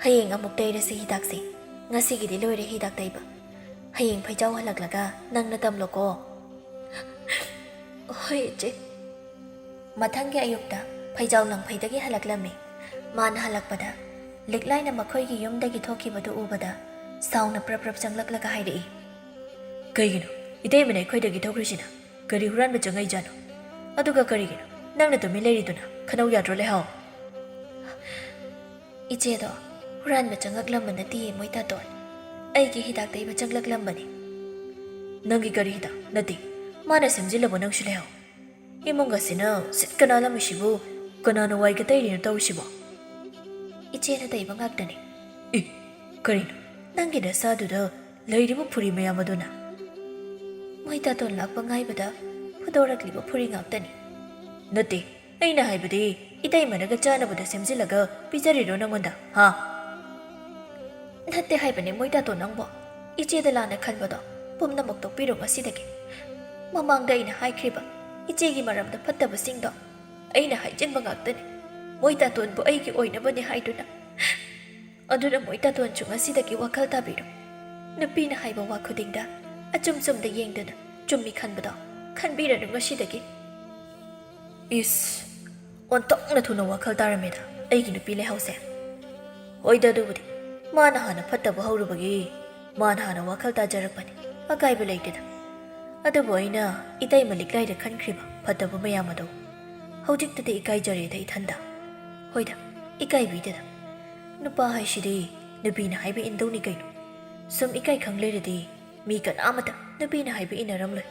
ꯍꯌꯦꯡ ꯑꯃꯨꯛ ꯇꯩꯔꯁꯤ ꯍꯤꯗꯥꯛꯁꯦ꯫ ꯉꯁꯤꯒꯤꯗꯤ ꯂꯣꯏꯔꯦ ꯍꯤꯗꯥꯛ ꯇꯩꯕ꯫ ꯍꯌꯦꯡ ꯐꯩꯖꯥꯎ ꯍꯜꯂꯛꯂꯒ ꯅꯪꯅ ꯇꯝꯂꯣꯀꯣ꯫" "ꯍꯣꯏ, ꯏꯆꯦ꯫" ꯃꯊꯪꯒꯤ ꯑꯌꯨꯛꯇ ꯐꯩꯖꯥꯎ ꯂꯪꯐꯩꯗꯒꯤ ꯍꯜꯂꯛꯂꯝꯃꯤ꯫ ꯃꯥꯅ ꯍꯜꯂꯛꯄꯗ ꯂꯤꯛꯂꯥꯏꯅ ꯃꯈꯣꯏꯒꯤ ꯌꯨꯝꯗꯒꯤ ꯊꯣꯛꯈꯤꯕꯗꯨ ꯎꯕꯗ ꯁꯥꯎꯅ ꯄ꯭ꯔꯞ ꯄ꯭ꯔꯞ ꯆꯪꯂꯛꯂꯒ ꯍꯥꯏꯔꯛꯏ, "ꯀꯩꯒꯤꯅꯣ ꯏꯇꯩꯃꯅ ꯑꯩꯈꯣꯏꯗꯒꯤ ꯊꯣꯛꯈ꯭ꯔꯤꯁꯤꯅ? ꯀꯔꯤ ꯍꯨꯔꯥꯟꯕ ꯆꯪꯉꯛꯏꯖꯥꯠꯅꯣ? ꯑꯗꯨꯒ ꯀꯔꯤꯒꯤꯅꯣ ꯅꯪꯅ ꯇꯨꯃꯤꯟ ꯂꯩꯔꯤꯗꯨꯅ? ꯈꯟꯅꯧ ꯌꯥꯗ꯭ꯔꯣ, ꯂꯩꯍꯥꯎ?" "ꯏꯆꯦꯗꯣ ꯍꯨꯔꯥꯟꯕ ꯆꯪꯉꯛꯂꯝꯕ ꯅꯠꯇꯤꯌꯦ, ꯃꯣꯏ ꯇꯥꯇꯣꯟ꯫ ꯑꯩꯒꯤ ꯍꯤꯗꯥꯛ ꯇꯩꯕ ꯆꯪꯂꯛꯂꯝꯕꯅꯤ꯫" "ꯅꯪꯒꯤ ꯀꯔꯤ ꯍꯤꯗꯥꯛ? ꯅꯠꯇꯦ, ꯃꯥꯅ ꯁꯦꯝꯖꯤꯜꯂꯕꯣ ꯅꯪꯁꯨ, ꯂꯩꯍꯥꯎ? ꯏꯃꯨꯡ ꯑꯁꯤꯅ ꯁꯤꯠꯀ ꯅꯥꯜꯂꯝꯃꯤꯁꯤꯕꯨ ꯀꯅꯥꯅ ꯋꯥꯏꯒ ꯇꯩꯔꯤꯅꯣ ꯇꯧꯔꯤꯁꯤꯕꯣ?" "ꯏꯆꯦꯅ ꯇꯩꯕ ꯉꯥꯛꯇꯅꯤ꯫" "ꯑꯦ, ꯀꯔꯤꯅꯣ? ꯅꯪꯒꯤ ꯅꯁꯥꯗꯨꯗ ꯂꯩꯔꯤꯕ ꯐꯨꯔꯤ ꯃꯌꯥꯝ ꯑꯗꯨꯅ?" "ꯃꯣꯏ ꯇꯥꯇꯣꯟ ꯂꯥꯛꯄ ꯉꯥꯏꯕꯗ ꯐꯨꯗꯣꯔꯛꯂꯤꯕ ꯐꯨꯔꯤ ꯉꯥꯛꯇꯅꯤ꯫" "ꯅꯠꯇꯦ, ꯑꯩꯅ ꯍꯥꯏꯕꯗꯤ ꯏꯇꯩꯃꯅꯒ ꯆꯥꯅꯕꯗ ꯁꯦꯝꯖꯤꯜꯂꯒ ꯄꯤꯖꯔꯤꯔꯣ ꯅꯪꯉꯣꯟꯗ, ꯍꯥ?" "ꯅꯠꯇꯦ ꯍꯥꯏꯕꯅꯦ ꯃꯣꯏ ꯇꯥꯇꯣꯟ ꯅꯪꯕꯣ꯫ ꯏꯆꯦꯗ ꯂꯥꯟꯅ ꯈꯟꯕꯗꯣ ꯄꯨꯝꯅꯃꯛ ꯇꯣꯛꯄꯤꯔꯣ ꯉꯁꯤꯗꯒꯤ꯫ ꯃꯃꯥꯡꯗ ꯑꯩꯅ ꯍꯥꯏꯈ꯭ꯔꯤꯕ ꯏꯆꯦꯒꯤ ꯃꯔꯝꯗ ꯐꯠꯇꯕꯁꯤꯡꯗꯣ ꯑꯩꯅ ꯍꯥꯏꯖꯤꯟꯕ ꯉꯥꯛꯇꯅꯤ꯫ ꯃꯣꯏ ꯇꯥꯇꯣꯟꯕꯨ ꯑꯩꯒꯤ ꯑꯣꯏꯅꯕꯅꯤ ꯍꯥꯏꯗꯨꯅ꯫ ꯑꯗꯨꯅ ꯃꯣꯏ ꯇꯥꯇꯣꯟꯁꯨ ꯉꯁꯤꯗꯒꯤ ꯋꯥꯈꯜ ꯇꯥꯕꯤꯔꯣ꯫ ꯅꯨꯄꯤꯅ ꯍꯥꯏꯕ ꯋꯥ ꯈꯨꯗꯤꯡꯗ ꯑꯆꯨꯝ ꯆꯨꯝꯗ ꯌꯦꯡꯗꯅ ꯆꯨꯝꯃꯤ ꯈꯟꯕꯗꯣ ꯈꯟꯕꯤꯔꯅꯨ ꯉꯁꯤꯗꯒꯤ꯫ ꯏꯁ, ꯑꯣꯟꯊꯣꯛꯅ ꯊꯨꯅ ꯋꯥꯈꯜ ꯇꯥꯔꯝꯃꯦꯗ ꯑꯩꯒꯤ ꯅꯨꯄꯤ ꯂꯩꯍꯥꯎꯁꯦ꯫ ꯍꯣꯏꯗ, ꯑꯗꯨꯕꯨꯗꯤ ꯃꯥꯅ ꯍꯥꯟꯅ ꯐꯠꯇꯕ ꯍꯧꯔꯨꯕꯒꯤ ꯃꯥꯅ ꯍꯥꯟꯅ ꯋꯥꯈꯜ ꯇꯥꯖꯔꯛꯄꯅꯤ, ꯑꯀꯥꯏꯕ ꯂꯩꯇꯦꯗ꯫ ꯑꯗꯨꯕꯨ ꯑꯩꯅ ꯏꯇꯩꯃ ꯂꯤꯛꯂꯥꯏꯗ ꯈꯟꯈ꯭ꯔꯤꯕ ꯐꯠꯇꯕ ꯃꯌꯥꯝ ꯑꯗꯣ ꯍꯧꯖꯤꯛꯇꯗꯤ ꯏꯀꯥꯏꯖꯔꯦꯗ ꯏꯊꯟꯗ꯫ ꯍꯣꯏꯗ, ꯏꯀꯥꯏꯕꯤꯗꯦꯗ꯫ ꯅꯨꯄꯥ ꯍꯥꯏꯁꯤꯗꯤ ꯅꯨꯄꯤꯅ ꯍꯥꯏꯕ ꯏꯟꯗꯧꯅꯤ ꯀꯩꯅꯣ꯫ ꯁꯨꯝ ꯏꯀꯥꯏ ꯈꯪ ꯂꯩꯔꯗꯤ ꯃꯤ ꯀꯅꯥꯃꯠꯇ ꯅꯨꯄꯤꯅ ꯍꯥꯏꯕ ꯏꯟꯅꯔꯝꯂꯣꯏ꯫